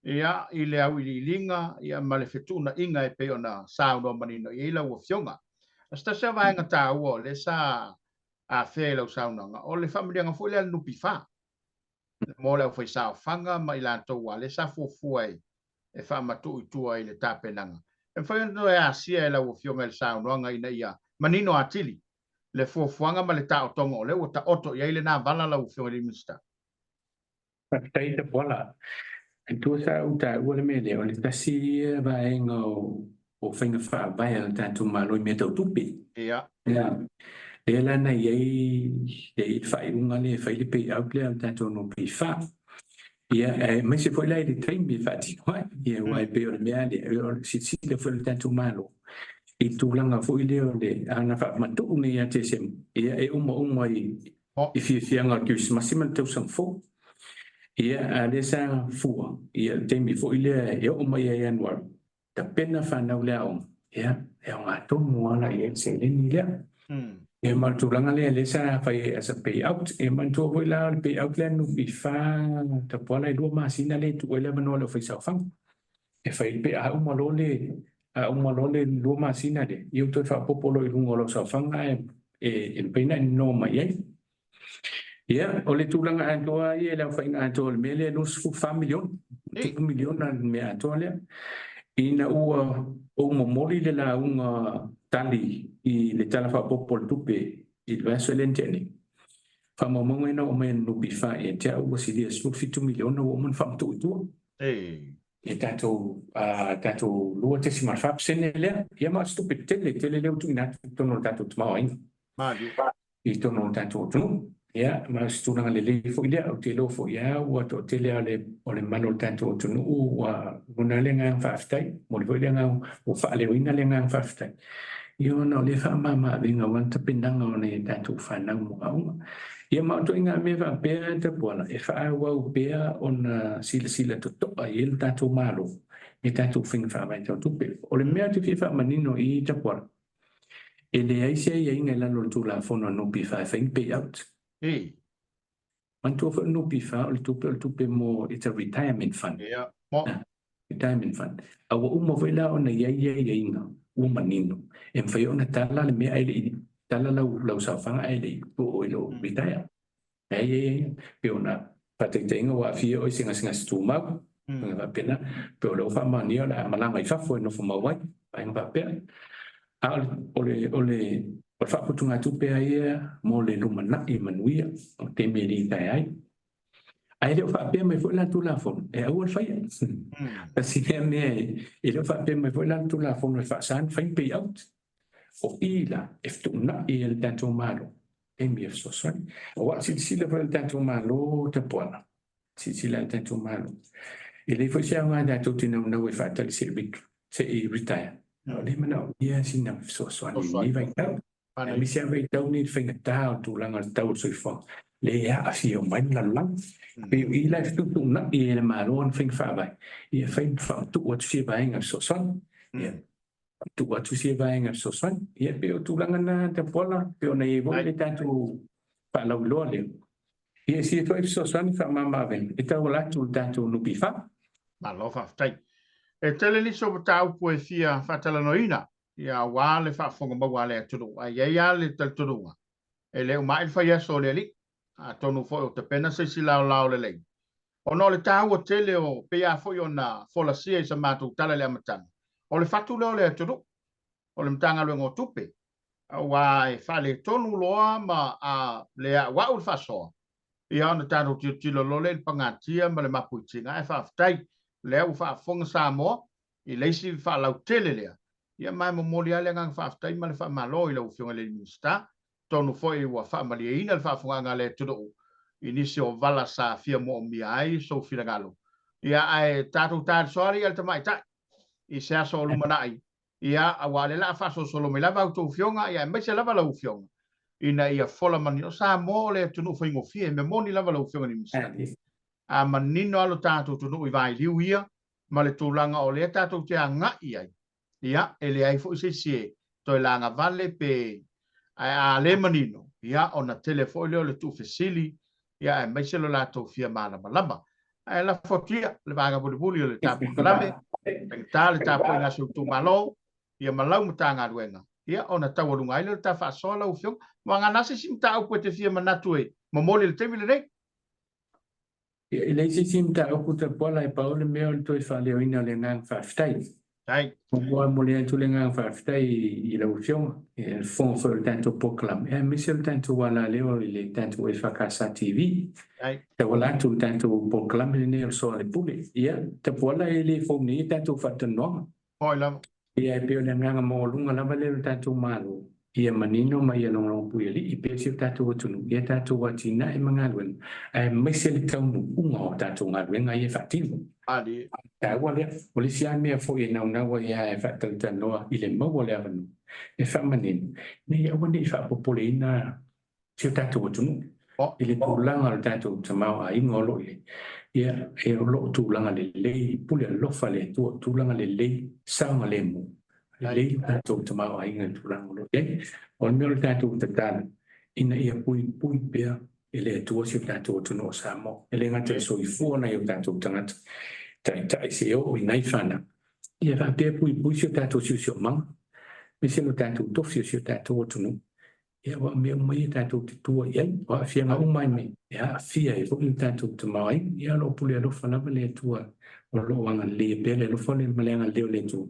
ia, i le auiliiliga ia ma le fetuunaiga e pei ona saunoa manino i ai lau Afioga. O se tasi lava vaega taua o lea sa afea i lau saunoaga, o le faamanuiaga foi lea a le NPF, mo le aufaisaofaga ma i latou aua lea sa fuafua e faamatuu i tua i le tapenaga. E mafai ona toe asia e lau Afioga i le saunoaga ina ia manino atili le fuafuaga ma le taotoga o lea ua taoto i ai lena vala lau Afioga i le Minisita. Faafetai Tapuala. Tua sa ou taua le mea lea, o le tasi ia vaega o faiga faavae a le tatou Malo i mea tau tupe. Ia. Lea la na i ai le faaiuga lea e fai le payout lea a le tatou NPF. Ia, aemaise foi la i le taimi e faatino ai. Ia, aua e pei o le mea lea, o le silasila foi a le tatou Malo i le tulaga foi lea o le ana faamatuu nei ia Tesema, ia e uma uma i fiafiaga o le Kerisimasi ma le tausaga fou. Ia, a o lea sa fua, ia, le taimi foi lea e oo mai ia Ianuari, tapena fanau le aoga, ia, e aoga tonu lava la i ai le seleni lea. Ia ma le tulaga lea lea sa fai ai as a payout. Ia manatua foi la o le payout lea NPF Tapuala e 2 masina lea e tuu ai le avanoa i le aufaisaofaga. E fai ai pe a uma loa le a uma loa le 2 masina lea, ia ua toe faaopoopo loa i luga o lau saofaga ae e mafai ona e nono mai ai. Ia, o le tulaga atoa ia i le aofaiga atoa o le mea lea e $24 miliona, tupu miliona le mea atoa lea. Ina ua ou momoli le lauga tali i le Tala Faaopoopo o le Tupe i le vaiaso lea na tea nei, faamaumauga ia na oo mai e le NPF ia te au ua silia $17 miliona ua uma ona faamatuu i tua. E tatou tatou 2.4% lea, ia ma o se tupe tele tele lea ua tuuina atu i totonu o le tatou tamaoaiga. I totonu o le tatou atunuu. Ia, ma o se tulaga lelei foi lea. Ou te iloa foi lava ua toatele lava o le mamalu o le tatou atunuu ua lagona le agaga faafetai, momoli foi le agaga, ua faaleoina le agaga faafetai, ia ona o lea faamama-avega aua le tapenaga o nai a tatou fanau mo aoga. Ia ma o ituaiga mea faapea Tapuala, e faaauau pea ona silasila totoa i ai le tatou Malo i tatou faiga faavae tau tupe. O le mea ou te fia faamanino i i Tapuala, e leai se aiaiga i lalo o le Tulafono a NPF e fai ni payout. Manatua foi o le NPF o le tupe o le tupe mo, it's a retirement fund. Retirement fund. A ua uma foi la ona i ai aiaiga ua manino e mafai ona tala le mea ae le i tala lau, lau saofaga ae le i oo i lou retire. E i ai aiaiga. Pei ona faataitaiga ua aafia oe i se gasegase tumau, vaega faapena, pe o lea ua faamaonia o le a malaga i fafo e nofo mau ai, vaega faapea. A o le, o le, o le faaputugatupe lava ia mo le lumanai manuia o taimi e litaea ai. Ae le o faapea mai foi la le Tulafono e aua le faia. Tasi lea mea e le o faapea mai foi la le Tulafono e faasa ona fai ni payout. O i la e fetuunai ai le tatou Malo taimi e fesoasoani. Aua a silasila foi le tatou Malo Tapuala, silasila le tatou Malo, e leai foi se aoga tatou te naunau e faatali se i retire. O lea e manaomia sina fesoasoani i lenei vaitau. Aemaise lava vaitau nei i le faigata o le tulaga o le tau o le soifuaga, lea e aafia uma ai le lalolagi. Pei o i la e fetuutuunai ai e le Malo ana faiga faavae, ia fai ma faamatuu atu sia vaega fesoasoani. Ia faamatuu atu sia vaega fesoasoani. Ia pei o tulaga na Tapuala, pei ona i ai foi le tatou faalauiloa lea. Ia sia foi fesoasoani faamama-avega e tauala atu i le tatou NPF. Malo faafetai. E tele nisi o mataupu e fia faatalanoaina, ia aua le faafofoga maua a le atunuu, ae i ai lava le talitonuga, e le uma ai le faiaso o le alii, atonu foi o tapena se isi laolao lelei. Ona o le taua tele o, pei lava foi ona folasia i sa matou tala i le amataga, o le fatu lea o le atunuu, o le Matagaluega o Tupe, aua e faaletonu loa ma a le auau le faasoa, ia ona tatou tilotilo loa lea i le pagatia ma le mapuitiga, ae faafetai, lea ua faafofoga Samoa i le isi faalautele lea, ia ma e momoli lava le agaga faafetai ma le faamalo i lau Afioga i le Minisita, atonu foi ua faamalieina le faafofogaaga a le atunuu i nisi o vala sa fia moomia ai sou finagalo. Ia ae tatou talisoa alii a le tamaitai i se aso o lumanai, ia aua o lea o le a faasolosolo mai lava a outou afioga, ia aemaise lava lau Afioga ina ia fola manino. O Samoa o le atunuu faigofie, e mea moni lava lau Afioga i le Minisita. A manino lava lo tatou atunuu i vailiu ia ma le tulaga o lea tatou te agai i ai, ia, e leai foi se isi e toe lagavale pe, ae a le manino, ia, ona tele foi lea o le tuufesili, ia, aemaise lo latou fia malamalama. Ae lafo atu ia le vaega mulimuli o le tapuakalame, faigata le tapuaiga a si ou itumalo, ia ma lau Matagaluega, ia, ona taualuga ai lea o le ta faasoa lau Afioga. Ua gana se isi mataupu e te fia manatu e momoli i le taimi lenei? Ia, e leai se isi mataupu Tapuala, e pau le mea o le toe faaleoina o le agaga faafetai. Faafetai. Muamua e momoli atu le agaga faafetai i lau Afioga, i le fofoga foi o le tatou polokalame, aemaise o le tatou alaleo i le tatou EFKS TV. Faafetai. Tauala atu i le tatou polokalame lenei o le Soa o le Pule. Ia, Tapuala, e le fou nei a tatou faatalanoaga. Oi lava. Ia, e pei o le agaga maualuga lava lea o le tatou Malo, ia manino ma ia logologo puialii pea si o tatou atunuu i a tatou atinae ma galuega, aemaise le taunuuga o tatou galuega ia e faatino. Malie. Taua lea. O le isi lava mea foi e naunau ai lava e faatalatalanoa i le maua o le avanoa, e faamanino, ina ia aua ne i faapopoleina si o tatou atunuu. I le tulaga o le tatou tamaoaiga o lo o i ai, ia, e o lo o tulaga lelei, pule alofa le Atua, tulaga lelei, saogalemu, lelei le tatou tamaoaiga i le tulaga o lo o i ai. O le mea o le tatou tatalo, ina ia puipui pea e le Atua si o tatou atunuu o Samoa. E le gata i le soifua o nai o tatou tagata, taitai seia oo i nai fanau, ia faapea puipui si o tatou siosiomaga, aemaise lo tatou tofi o si o tatou atunuu. Ia, aua o mea uma ia tatou te tua i ai, o aafiaga uma nei e aafia ai foi le tatou tamaoaiga. Ia, o lo o pule alofa lava le Atua, o lo o agalelei pea le alofa ma le agalelei o le Atua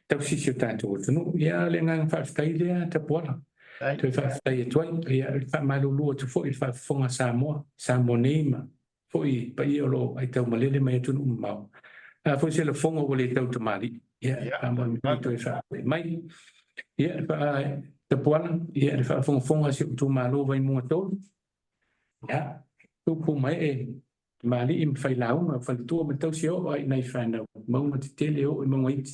tausi si o tatou atunuu. Ia, o le agaga faafetai lea, Tapuala. Toe faafetai atu ai. Ia, e faamalulu atu foi i le faafofoga a Samoa, Samoa nei ma foi paia o lo o aitaumalele mai atunuu mamao. A foi se lafoga ua le tautamalii, ia, faamolemole toe faafoi mai. Ia, Tapuala, ia, le faafogafoga a si ou itumalo Vaimauga 3, ia, tupu ma ee, tamalii ma failauga, faletua ma tausi oo lava i nai fanau, mauga tetele oo i mauga iti,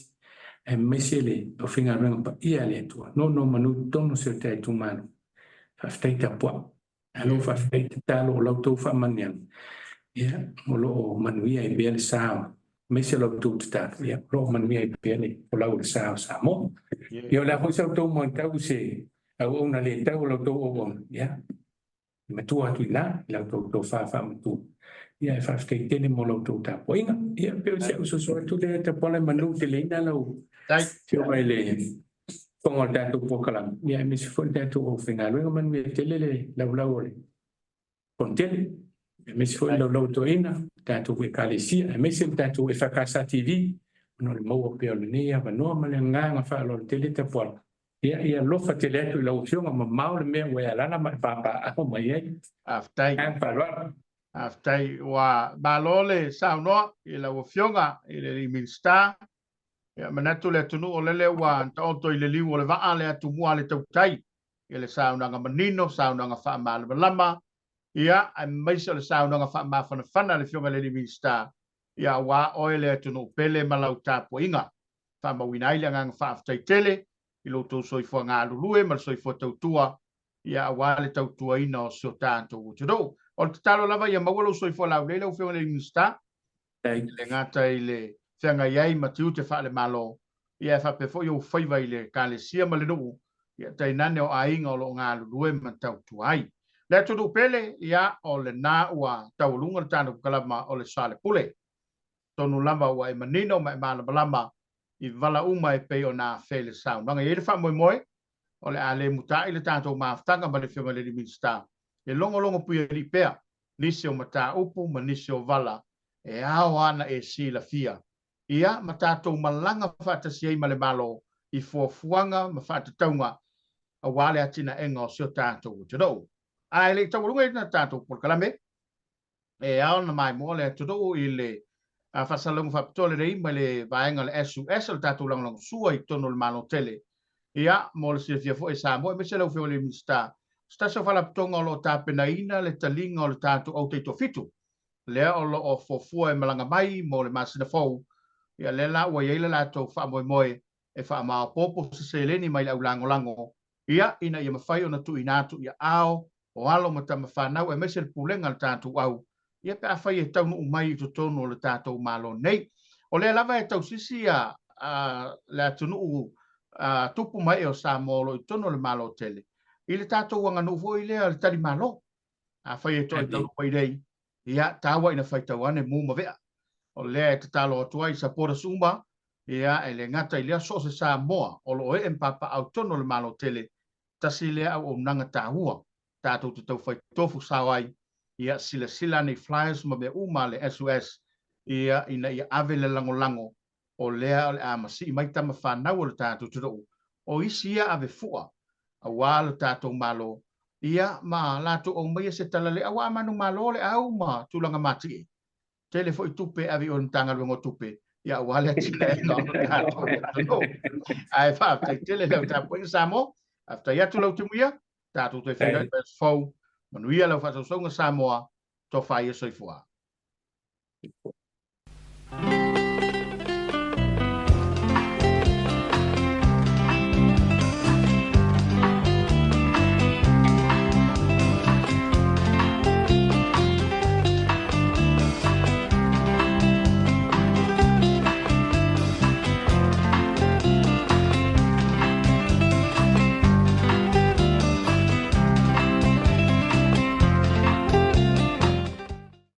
aemaise le aufaigaluega paia a le Atua, nonomanu i totonu o si o ta itumalo. Faafetai tapuai. Malo faafetai tatalo o la outou faamanuiaga, ia, o lo o manuia ai pea le sa, aemaise la outou tatalo, ia, o lo o manuia ai pea le folau o le sa o Samoa. Ia, o le a foi sa outou moetau i se auauna le tau o la outou auauna, ia, e matua atu i ina i la outou tofa faamatua. Ia, e faafetai tele mo la outou tapuaiga. Ia, pei o si au soso atu lea, Tapuala, e manuteleina lau Afioga i le fofoga o le tatou polokalame, ia aemaise foi le tatou aufaigaluega. Manuia tele le laulau o le Fonotele, aemaise foi le laulau o toeaina, le tatou Ekalesia, aemaise le tatou EFKS TV, ona o le maua pea o lenei avanoa ma le agaga faaaloalo tele, Tapuala. Ia, ia alofa tele atu i lau Afioga, mamao le mea ua e alaala ma e papaaao mai ai. Faafetai. Agaga faaaloalo. Faafetai. Ua malo le saunoa i lau Afioga i le Minisita. Ia, manatu le atunuu o lele ua taoto i le liu o le vaa le atumua a le tautai i le saunoaga manino, saunoaga faamalamalama, ia, aemaise o le saunoaga faamafanafana a le Afioga i le Minisita, ia, aua oe le atunuu pele ma lau tapuaiga. Faamauina ai le agaga faafetai tele i lo outou soifua galulue ma le soifua tautua, ia, aua le tautuaina o si o tatou atunuu. O le tatalo lava ia maua lou soifua laulelei lau Afioga i le Minisita, e le gata i le feagai ai ma tiute faale-Malo, ia, e faapea foi ou faiva i le Ekalesia ma le nuu, ia, tainane o aiga o lo o galulue ma tautua ai. Le atunuu pele, ia, o lena ua taualuga le tatou kalama o le Soalepule. Tonu lava ua e manino ma e malamalama i vala uma e pei ona afea i le saunoaga. E i ai le faamoemoe o le a le muta'i le tatou mafutaga ma le Afioga i le Minisita e logologo puialii pea nisi o mataupu ma nisi o vala e ao ana e silafia, ia, ma tatou malaga faatasi ai ma le Malo i fuafuaga ma faatatauga aua le atinaega o si o tatou atunuu. Ae le i taualuga ina tatou polokalame, e ao ona maimoa le atunuu i le faasalalauga faapitoa lelei mai le vaega o le SUS o le tatou lagolagosua i totonu o le Malo tele. Ia, mo le silafia foi e Samoa, aemaise lau Afioga i le Minisita, se tasi o faalapotopotoga o lo o tapenaina le taliga o le tatou au taitoafitu, lea o lo o fuafua e malaga mai mo le masina fou. Ia, lea la ua i ai le latou faamoemoe e faamaopoopo se seleni mai le au lagolago, ia, ina ia mafai ona tuuina atu i aao o alo ma tama fanau aemaise le pulega a le tatou au, ia, pe afai e taunuu mai i totonu o le tatou Malo nei. O lea lava e tausisi a le atunuu tupu ma ee o Samoa o lo o i totonu o le Malo tele i le tatou aganuu foi lea o le tali Malo. Afai e toe taunuu mai nei, ia, taua ina faitau ane mu ma vea. O lea e tatalo atu ai i supporters uma, ia, e le gata i lea, so o se Samoa o lo o ee ma papaaao i totonu o le Malo tele, tasi lea auaunaga taua tatou te taufai tofu sao ai, ia, silasila ane i flyers ma mea uma a le SUS, ia, ina ia ave le lagolago o lea o le a masii mai tama fanau o le tatou atunuu, o isi ia ave fua aua lo tatou Malo, ia, ma latou aumaia se tala le aua a manumalo le au ma tulaga matie. Tele foi tupe e ave i o i le Matagaluega o Tupe, ia, aua le atinaega o le tatou atunuu. Ae faafetai tele lau tapuaiga Samoa, faafetai atu lau Timuia, tatou toe feiloai i le vaiaso fou, manuia lau faasausauga Samoa, tofa ia soifua.